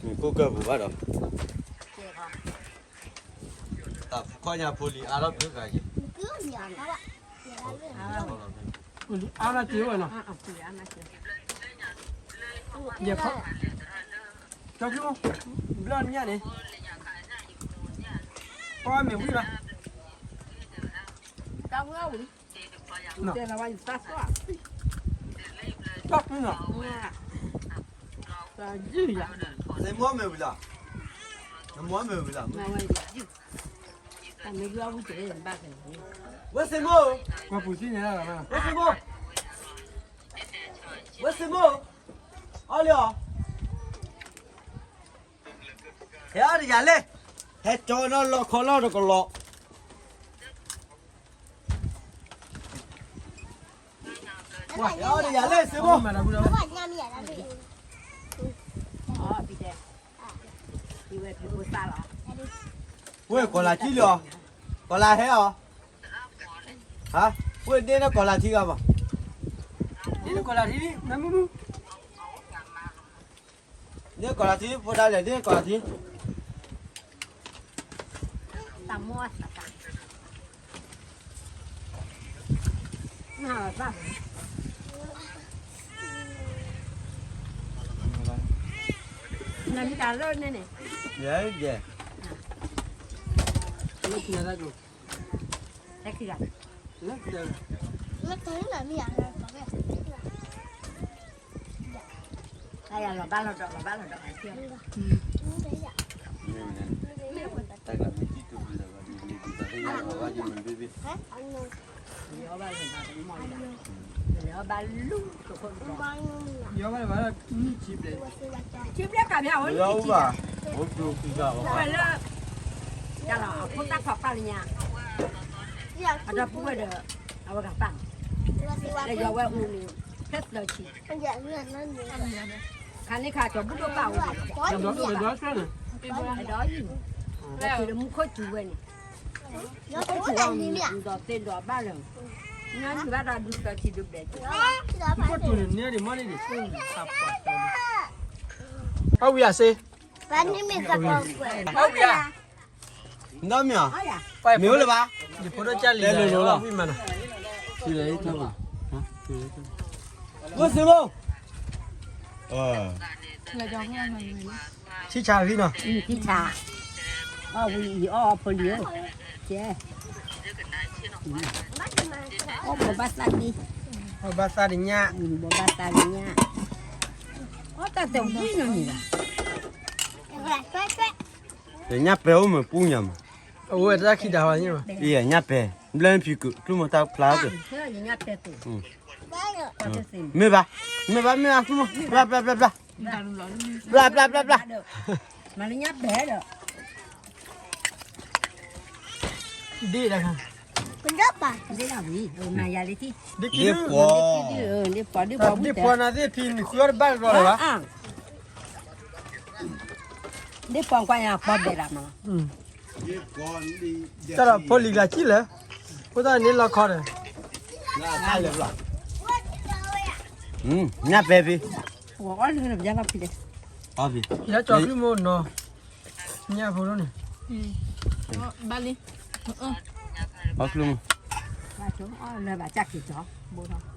မ့ၢ်ကိၢ်ကၢၢ်ပူၤဘၣ်ဒီး တၢ်ဖူခီၣ်ညါဖိလံၤအါထီၣ်ဖုဂၤယံၤ အါမးတ့ၢ်ဝဲနီၤ ယဲၢ်ခီ ကၠီဖျိ ဘျီညါန့ၣ် ပှၤမ့ၢ်ဝံၤဘၣ် တၢ်ဝံၤဝံၤ တဲလီၤဝဲယသးစီၣ် တၢ်ဝံၤနီၤ တၢ်ယုၢ်ယၤ စ့မိၢ်မ့ၢ်ဝံၤလီၤ နမိၢ်မ့ၢ်ဝံၤလီၤ တၢ်မ့ၢ်ဝံၤအဝံၤတ့ၢ်ဘၣ်က့ၤ ဝဲစ့မိၢ် ကွၢ်ပူၤစံၣ်ညါလီၤ ဝဲစ့မိၢ် ဝဲစ့မိၢ် အီၣ်လံအီၤ ဟဲအီၣ်တယၤလဲၣ် ဟဲကၠီနီၢ်လီၢ်ခီလီၢ်တကလီၢ် ဟဲအီၣ်တယၤလဲၣ်စ့မိၢ် ဝဲကီၤလၤထံလံအီၤ ကီၤလၤဟဲအီၤ ဟါ ဝဲဒ့န့ၣ်ကီၤလၤထံဂၤဘၣ် ဒ့န့ၣ်ကီၤလၤထံ နမုၢ်မုၢ် ဒ့ကီၤလၤထံ ဖိဒါလဲၣ် ဒ့ကီၤလၤထံ တၢ်မိၢ်အသး နမ့ၢ်တၢ်လၢန့ၣ်န့ၣ် ယဲယဲ လၢခံဂၤ လၢခံဂၤ တၢ်ယၤလီၤဘၣ်လီၤဒီး လီၤဘၣ်လီၤဒီး တၢ်ကမ့ၢ်တံတူၢ်လၢၤဘၣ် မ့ၢ်တံတူၢ်လၢၤဘၣ် ယဘၣ်လူၤ ယဘၣ်လူၤ ဆံဘျဲၣ်ကဘၣ် အိၣ်ဒိၣ်ခံဂၤ ဝဲလၢ ယလီၤ အဖိသၣ်ခွါပၢ်လၢညါ အဒီပုၢ်ဝဲၢ်ဒီး အဝဲကပၢ် လၢယဝဲအိၣ်န့ၣ် ဖဲသၢဆံ ခါန့ၣ်ခါ ကၠီၤဘူၣ်ဒိၣ်ပၢ်အိၣ် ဒီးယုၢ် ဒီးတုၤလၢမူခိၣ်စူၤဝဲန့ၣ် မူခိၣ်စူၤဝဲ ဒီးသ့ၣ်ဒီးဘၣ်လၢ ညါယုၢ်ဘၣ်ဒီးဒုးသၢဆံဒုးဘျဲၣ် မူခိၣ်စူၤန့ၣ် နဲဒံးမီၢ်န့ၣ်ဒံး အဝံၤအစ့ အဝံၤ နီၢ်မ့ၢ် မ့ၢ်အိၣ်လၢၤဘၣ် ယဖိဒိၣ်ကၢ်လံၤ တဲလိၤလိၤလီၤ ဝံၤမးနီၤ ဝဲစ့မိၢ် ဆံၣ်ဆါဂံၢ်နီၤ ဆံၣ်ဆါ အီၣ်ဝံၤအီၣ်အီဖိလံၤဧၢ ကဲ အီၣ်ဘိးဘၣ်သၣ်ဒံး ဘိးဘၣ်သၣ်ဒံး ဘိးဘၣ်သၣ်ဒံးညါ အီၣ်တၢ်တဝံၤနီၤန့ၣ်ဘၣ် ညၣ်ပဲအိၣ်မ့ၢ်ပူညါမး အဝဲတၢ်ခံဒၣ်ဝဲညါဘၣ် အံၤညၣ်ပဲ ဘျၢဖံးကုာ် ကျိမတၢ်ဖျါက့ၤ မ့ၢ်ဘၣ် မ့ၢ်ဘၣ် မ့ၢ်ဘၣ် ကျိမ ဘျါ ဘျါ ဘျါ ဘျါ မၤလၢညၣ်ပဲဒီး ဒ့ၣ်တခါ ဒ့ၣ်လီၤဝံၤ မၤယၤလံထံ ဒ့ၣ်ပှီၤ ဒ့ၣ်ပှီၤ ဒ့ၣ်ပှီၤ နသ့ၣ်ဖံနဃုအီၣ်တဘၣ်ကဒီးလၢၤဘၣ် ဒ့ၣ်ပှီၤကွၢ်ညါပီၢ်ဘဲးလီၤမး တၢ်ဒီးဖိလံၤကျါကံၣ်လၢ ဖိသၣ်န့ၣ်လီၤခီဒီး ညၣ်ပဲဖံ ပှၤအီၣ်လၢနပျါလီၤဖံလဲၣ် လၢကၠီၤချုၣ်မိၢ်နီၤ ညၣ်ဖိဒိၣ်န့ၣ် ဘၣ်လံ အီၣ်ချုၣ်မိၢ် ဘၣ်ဆိအီၣ်လၢဘၣ်ကၢ်က့ၤကၠီ ဘိထီၣ်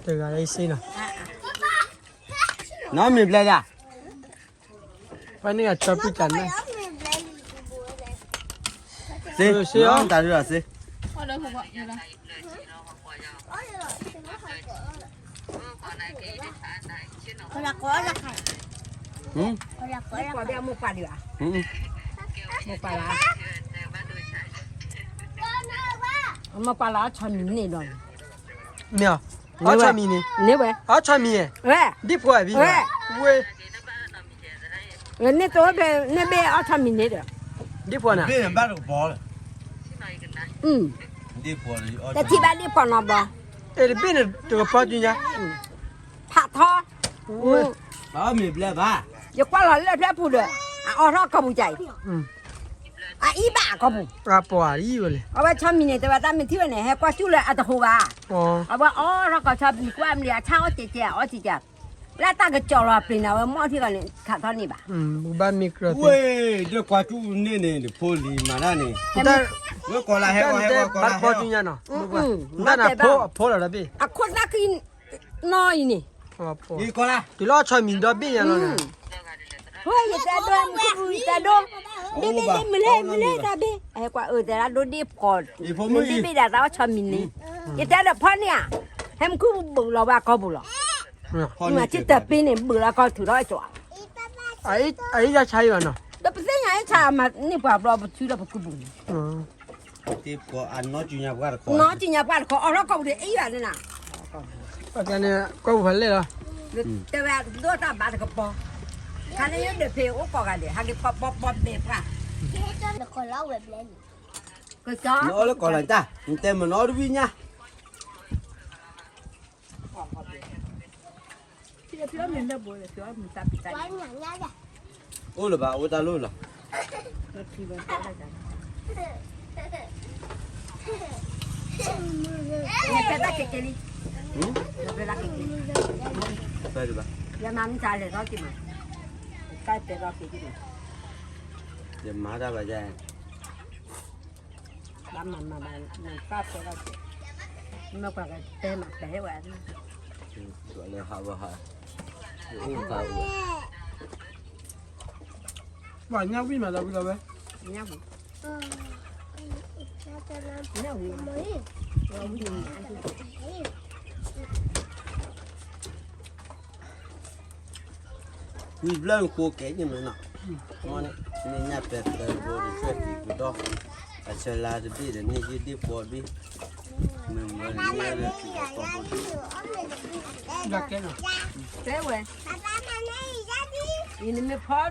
တဂၤအံၤစ့နီၤ နီၢ်မ့ၢ်ဘျဲၣ်ဒၣ် ပှၤန့ၣ်ကၠီၤပံၣ်တၢ်န့ၣ် စ့ စ့အီၣ်တၢ်ဒုးစ့ အီၣ် လၢဟိၣ်ဘၣ်လၢ မိၢ်ပှၢ်လၢအဆီမံၤန့ၣ်ဒီး မ့ၢ်အီၤ, အီဆီမံၤန့ၣ်, န့ၢ်ဝဲ, အီဆီမံၤ, ဝဲ, ဒ်ဖိအဘံၣ်, ဝဲ, ဝဲ, န့ၣ်တအိၣ်ဘၣ်, န့ၣ်ဘ့ၣ်အီဆီမံၤန့ၣ်ဒီး, ဒ်ဖိနၤ, ဘ့ၣ်န့ၣ်ဘၣ်တကပီၤလီၤ, တထံၣ်ဘၣ်ဒ်ဖိနီတဘျီ, အဲ တဘ့ၣ်န့ၣ်တကပီၤတုၤညါ, ဖးထီ, ဝဲ, မ့ၢ်ဘျဲဘၣ်, ယကွၢ်လီၤလၢဖျၢၣ်ပူၤဒီး, အအီထီၣ်ကီၢ်ပူၤကၢ်အံၤ အအံၤဘၣ်အကီၢ်ပူၤ, အပှၤအံၤဝဲလဲၣ်, အဝဲဆီမံၤန့ၣ် တဲဝဲတၢ်မ့ၢ်ထံၣ်ဝဲန့ၣ် ဟဲကွၢ်စူၣ်လၢအတဟိးဘၣ်, အဝဲအီထီၣ်ကီၢ်ဆီမံၤ ကွၢ်မလံၤ အဆၣ်အီၣ်ကဲကဲ အီၣ်ကဲကဲ, လၢတၢ်ကစီၣ်လီၤပျ့ၤန့ၣ် အဝဲမီၢ်ထံၣ်ဂီၤန့ၣ် ခးထီၣ်န့ၢ်ဘၣ်, ဘၣ်မ့ၢ်ကြၢး, ဝဲ, ဒီးကွၢ်စူၣ်န့ၣ်န့ၣ် တဖိလံၤမၤတၢ်န့ၣ်, ဝဲကီၤလၤဟဲကီၤဟဲကီၤလၤဟဲ, တၢ်န့ၣ်တဲဘၣ်တကပီၤတုၤညါနီၤ, ဘၣ်တဲဘၣ်, အဖိလီၤဒီးဘ့ၣ်, အခိၣ်သၣ်ခံ နီၢ်အံၤန့ၣ်, တုၤလီၤဆီမံၤဒီဘ့ၣ်ညါလီၤ, ဟဲယတဲဒိ မူခိၣ်ပူၤယတဲဒိ, ဒ့ဘ့ၣ်ဒ့မုၢ်လဲၣ်မုၢ်လဲၣ်တၢ်ဘ့ၣ်, ဟဲကွၢ်အၢတဲဒၣ်ဒိဒ့ဖီ, ဒ့ဘ့ၣ်ဒၣ်တၢ်အီၣ်ဆီမံၤန့ၣ်, ယတဲဒီးဖီန့ၣ်ဧါ, ဟဲမုၢ်ခုၣ်ပူၤဘုးလီၤဝဲအကီၢ်ပူၤလီၤ, မ့ၢ်ထံၣ်တပ့ၤန့ၣ် ဘုးလီၤကီၢ်ထုးထီၣ်အကီၢ်, အအံၤယဆါအံၤဘၣ်နီၤ, ဒီးပသ့ၣ်ညါအံၤဆါမၤန့ၢ်ပှၤဘျီပထုဒီးပကူပူၤန့ၣ် နီၢ်ကံညါပှၢ်တခီ နီၢ်ကံညါပှၢ်တခီ အီၣ်ထီၣ်ကီၢ်ပူၤဒ်အံၤဘၣ်န့ၣ်နီၤ, တၢ်န့ၣ် ကွၢ်ပူၤဖးလဲၢ်လီၤ, တဲဝဲဒိၣ်တၢ်ဘါတကပီၤ, ခါန့ၣ်ယဒၢးဖဲအိၣ်ကိးဂၤဒဲး ဟးက့ၤဖီပီပီဘဲပှၢ်, နအီၣ်လၢကီးလၢတၢ် နတဲမနီတဝံၣ်ညါ အိၣ်လၢၤဘၣ် အိၣ်တၢ်လိၣ်လီၤ, ဖဲတၢ်ကဲကဲလံ, ဖဲတၢ်ကဲကဲလံ, ဖဲတဘၣ်, ယမၤမတၤလဲၤထီၣ်က့ၤမး, တၢ်တဲထီၣ်က့ၤက့ၤ, ယမၤတၢ်ဘၣ်ယဲ ဘၣ်မၤမၤဘၣ် နတၢ်တဲထီၣ်က့ၤ, မ့ၢ်ပှၤကတဲမၤတဲဝဲ, လၢဟးဝဲဟး, အိၣ်တၢ်အိၣ်, ပှၤညၣ်ဝံၣ်မၤလၢဝံၤလီၤဝဲ, ညၣ်ဝံၣ်, ညၣ်ဝံၣ်, ဝံၤဘျၢၣ်ဃိကဲန့ၣ်မ့ၢ်နီၤ, မ့ၢ်န့ၣ်, မ့ၢ်ညၣ်ပဲာ်သၢဘိတဆှဲၣ်တံၤပဒီ, အဆၢလါတဘ့ၣ်ဒီးန့ၣ်ယဒ့ၣ်ပီဘ့ၣ်, မ့ၢ်မ့ၢ်န့ၣ်လၢထံကီၢ်ဘိ, တဲဝဲ, အံၤနမ့ၢ်ဖီ, နကမံပှီၢ်ပှီၢ်, နအီၣ်ဘၣ်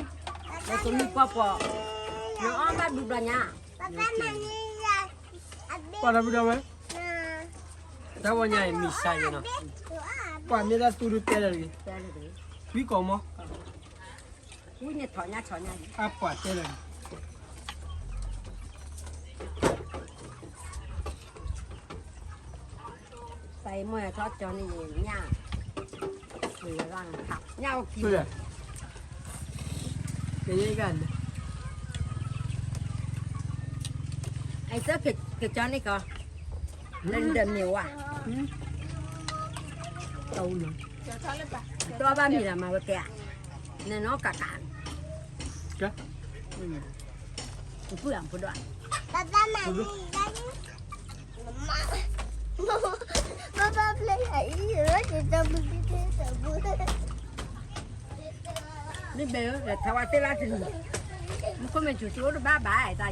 ဒူဘျီညါ, ပှၤတၢ်ဖုဒီးဝဲ, တၢ်ဝဲညါအံၤမံၤစါယဲနီၤ, ပှၤမ့ၢ်တၢ်သူဒုတဲလၢၤတဂ့ၤ, ဝံၣ်ကိးမီၤ, ဝံၣ်န့ၣ်ထီၣ်ညါထီၣ်ညါ, အပှၤတဲလၢၤန့ၣ် သးအံၤမိၢ်ထီၣ်ကၠီန့ၣ်ညါ, ညၣ်အိၣ်ကံ, ကဲယဲၢ်ဂၤန့ၣ်, အံၤသၢကၠီန့ၣ်ကီး, လၢနဒၢးမ့ၢ်ဝဲ, တအူနီၤ, တအီၣ်ဘၣ်မ့ၤလီၤမၤဝဲကဲဧါ, နနီၢ်ကးကး, ကဲ, နပုၢ်အဖိဒိၣ်ဧါ, မ့ၢ်ဘဲဧၢ လဲၤထါဝဲသ့ၣ်လၢတနံၤ, မူခိၣ်မ့ၢ်စူၤစူၤအိၣ်တဘၣ်ဘၣ်တၢ်အံၤ,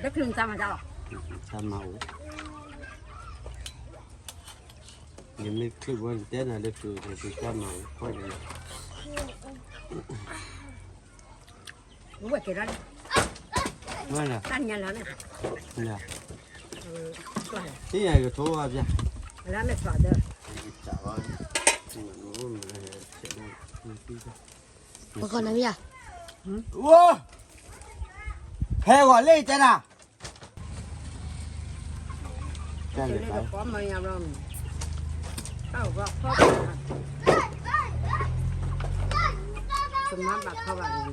လၢချုးနတၢ်မၤတၢ်လီၤ, တၢ်မၤအိၣ်, ယမ့ၢ်ချုးဝဲနတဲနၤလၢချုး နတၢ်မၤအိၣ်ခီၣ်န့ၣ်, ဝဲကဲထီၣ်, ဝဲလီၤ, တၢ်ညါလီၤန့ၣ်, ညါ, သ့ၣ်ညါယကထိဝဲပျၢ်, လၢမ့ၢ်ထီၣ်ဒီး, ပကနမယၤ, အိၣ်, ဖဲဂီၤလၢယတဲနၤ တၢ်လၢပှၤ, တၢ်ဂီၤဖီၣ်, ကမၤဘၣ်ထီၣ်ဘၣ်န့ၣ်,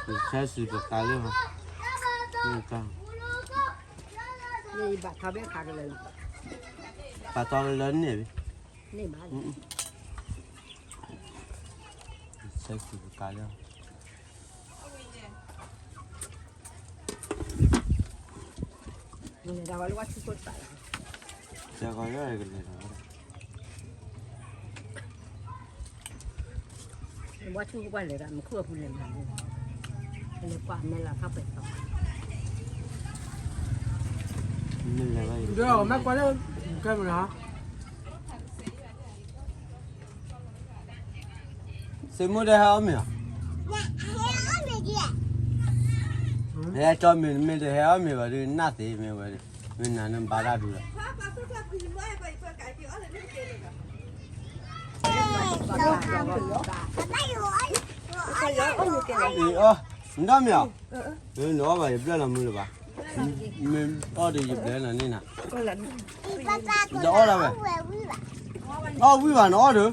ယဆဲးစံးပကးလၢဟီ, ယဘၣ်ထီၣ်ဘၣ်ခါကလၢာ်, ဘၣ်ထီၣ်လၢန့ၣ်, န့ၣ်ဘၣ်, ယဆဲးစံးပကးလၢ အဝဲယဲ, လဲၤဒီးဝဲလၢဝါဆူၣ်ခိၣ်တပာ်လီၤ, ကလဲၤဒီး ဝါဆူၣ်ခိၣ်ပှၢ်လဲၤဒီး မူခိၣ်အပူၤလဲၤမၤန့ၣ်, လဲၤကွၢ်မဲလၢ်ခါပှဲၤသီ, မ့ၢ်လဲၤဘၣ်, မ့ၢ်ကွၢ်လၢ ကဲမနုၤ စ့မိၣ်တဟဲအီၣ်မ့ၤလီၤ, ဟဲကၠီမ့ၤ မ့ၢ်တဟဲအီၣ်မ့ၤဘၣ်ဒီး နၢ်သ့မ့ၢ်ဝဲဒီး မ့ၢ်နၤန့ၣ်ဘါတၢ်ဒုလီၤ, အီၣ်, နတအီၣ်မ့ၤအီၤ, နအီၣ်ဘၣ်ယဘျၢၣ်လီၤမုၢ်လၢၤဘၣ်, မ့ၢ်အီၣ်ဒီးယဘျၢၣ်လီၤန့ၣ်နၤ, နတအီၣ်လၢၤဝဲ, အီၣ်ဝံၣ်ဘၣ်နအီၣ်ဒီး,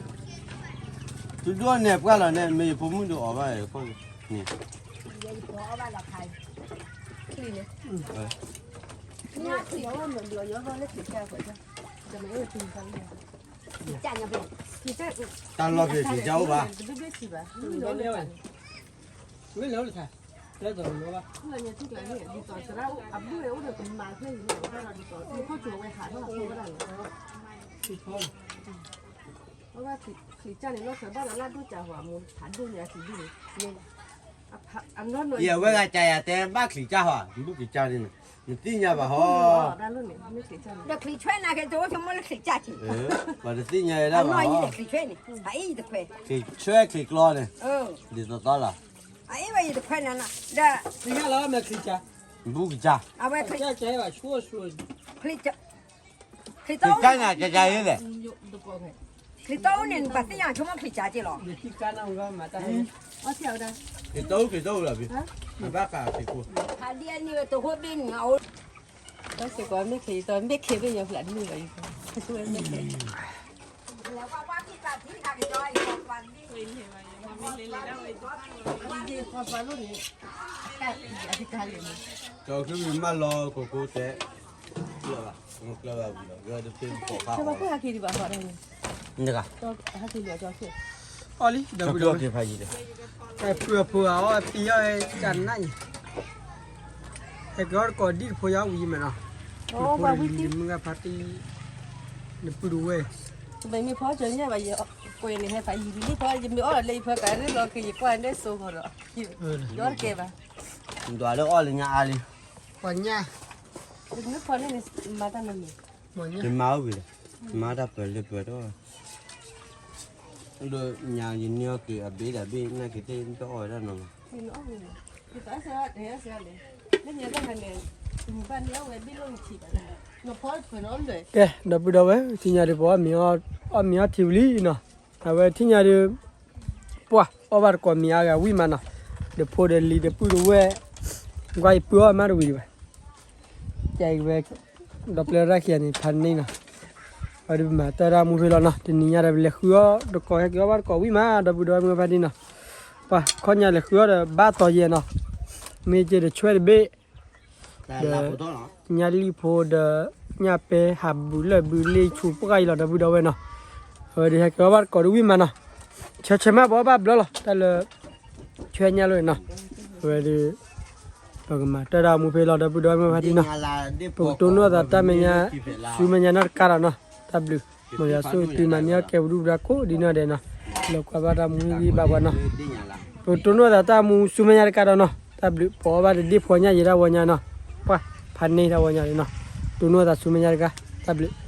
တဒိၣ်န့ၣ်ပှၢ်လီၤန့ၣ် မ့ၢ်ယဖိမုၣ်ဒိးအီၣ်ဘၣ်န့ၣ်, တၢ်လီၢ်ဖဲက့ၤကအိၣ်ဘၣ်, အဝဲချံကၢ်န့ၣ် လီၢ်ခၢၣ်ဘၣ်ဒီးလၢဒိၣ်ကၢ်ဟီ အမိၢ်ဖးဒိၣ်န့ၣ် အချံဒိၣ်န့ၣ်, ယဝဲဂၤကယၤတဲဘၣ်ချံကၢ်ဟီ ဘူးကစၢ်န့ၣ်, နသ့ၣ်ညါဘၣ်ဟီ, ဒီးချံဆွဲနၤက့ၤ တအိၣ်ဆိကမိၣ်လၢချံကၢ်က့ၤ, ပှၤတသ့ၣ်ညါဝဲဒၣ်ဘၣ်ဟီ, ချံဆွဲချံကျီန့ၣ်, ဒ်သိးသိးလီၤ, အအ့ၣ်ဝဲယတခွဲနၤ, ဘူးကစၢ်, အဝဲချံ ချံကၢ်န့ၣ် ကယၤအ့ၣ်လဲၣ်, ချံတအိၣ်န့ၣ် ပှၤသ့ၣ်ညါဆိကမိၣ်ချံကၢ်က့ၤလီၤ, ချံတအိၣ်ချံတအိၣ်လီၤ, ဘၣ်ဃးချံကိ, ဖးဒိၣ်န့ၣ်ဝဲတဟိဘ့ၣ်န့ၣ်, တၢ်စ့ၢ်ကီးမ့ၢ်ချံတအိၣ် မ့ၢ်ချံဘ့ၣ်ညါဖျါဒ်န့ၣ်ဘၣ်, ကၠီၤခုမၤလီၤကိၢ်ကိၢ်တဲ, ကျၢၢ်ဘၣ်, ကျၢၢ်ဘၣ်ဝံၤလီၤ, ဝဲတဖ့ဖီၣ်ဃာ်အီၤ, အီၣ်လံ, ဒီပုၢ်ဒီဝဲၢ်, ဖုအဖိအီၣ်ပံၤအီၣ်တနံၣ်, ဟဲက့ၤအီၣ်တကိးဒံၣ်တဖိယါဝံၤမးနီၤ, ဖိလံၤမုၢ်ဂၢ်ဖါတံၢ်, ဒီပုၢ်ဒီဝဲၢ်, တဘၣ်မ့ၢ်ဖီကၠီၤညါဘၣ်, ယကွဲးန့ၣ်ဟဲဖးယံာ်လံဖီ, ယမ့ၢ်အီၣ်လီၤလၢယဖၢကးရ့လီၤက့ၤ ယကွၢ်ဒဲစိဃီၤဒီး, ယအီၣ်တကဲဘၣ်, ဒွးလၢအီၣ်လၢညါအါလံ, ပှၤညါ, မ့ၢ်ဖီန့ၣ်န့ၣ် မၤတၢ်နီတမံၤ, ယမၤအိၣ်ဝံၤဒီး, မၤတၢ်ပၢၤလၢပၢၤဒီး ဒီးညါယန့ၢ်အီၣ်က့ၤအဘ့ၣ်ဒီးဘ့ၣ် နာ်က့ၤသ့ၣ်တအီၣ်ဝဲဒၣ်နီၤ, ကဲ ဒီပုၢ်ဒီဝဲၢ် ထံၣ်ညါဒံးပှၤအီၣ်မ့ၤအီထံဝံၤလံနီၤ, အဝဲထံၣ်ညါဒံး ပှၤအီၣ်ဘၣ်တကိးမ့ၤအါဂၤဝံၤမးနီၤ, ဒီးဖိဒီးလံၤဒီပုၢ်ဒီဝဲၢ်, ကွၢ်ယပုၢ်အီၣ်မးတဝံၤဒံးဘၣ် ကဲဝဲ, ဒီးပျဲရၣ်ခံဂၤန့ၣ် ဖးန့ၢ်နီၤ, အဝဲဒၣ်ပမၤတၢ်တၢ်မူဖဲလီၤနီၤ, တနံၤညါဒီးပလဲၤဃုအီၣ်တကိး ဟဲက့ၤအီၣ်ဘၣ်တကိးဝံၤမး ဒီပုၢ်ဒီဝဲၢ်မုၢ်ဖါတံၢ်နီၤ, ပှၤခီၣ်ညါလဲၤဃုအီၣ်ဒီးဘၣ်တီၤယဲၢ်နီၤ, မ့ၢ်က့ၤဒီးဆွဲတဘ့ၣ်, ဒီး ညၣ်လံၣ်ဖိဒီး ညၣ်ပဲဟးဘူးလၢာ်ဘူးလ့ၣ်ဆူပှၢ်အံၤလီၤ ဒီပုၢ်ဒီဝဲၢ်နီၤ, အဝဲဒၣ်ဟဲက့ၤအီၣ်ဘၣ်တကိးဒံးဝံၤမးနီၤ, ဆၢဆၢမးပအီၣ်ဘၣ်ဘျီလီၤ တၢ်လၢ ဆွဲညါလီၤနီၤ, အဝဲဒၣ် ပကမၤတၢ်တၢ်မူဖဲလီၤ ဒီပုၢ်ဒီဝဲၢ်မုၢ်ဖါတံၢ်နီၤ, ပကတိၢ်နီၣ်သးတၢ်မဲာ်ညါ ဆူမဲာ်ညါနီတကါဒီးနီၤ, တၢ်ဘျုး, မ်ယွၤဆိၣ်ဂ့ၤသုမၤန့ၢ်အီၣ်ကဲပဒုၣ်ပဒါကိးဒ်နီၢ်ဒဲးနီၤ, လၢကွၢ်ဘၣ်တၢ်မူဝံၤဘၣ်ပှၤနီၤ, ပကတိၢ်နီၣ်သးတၢ်မူဆူမဲာ်ညါတကါဒီးနီၤ, တၢ်ဘျုး ပအီၣ်ဘၣ်တဒ့ၣ်ဖိညါယဲၢ်တၢ်ဝီညါနီၤ, ပှၤဖးန့ၢ်တၢ်ဝီညါန့ၣ်နီၤ, တိၢ်နီၣ်သးဆူမဲာ်ညါတကါ, တၢ်ဘျုး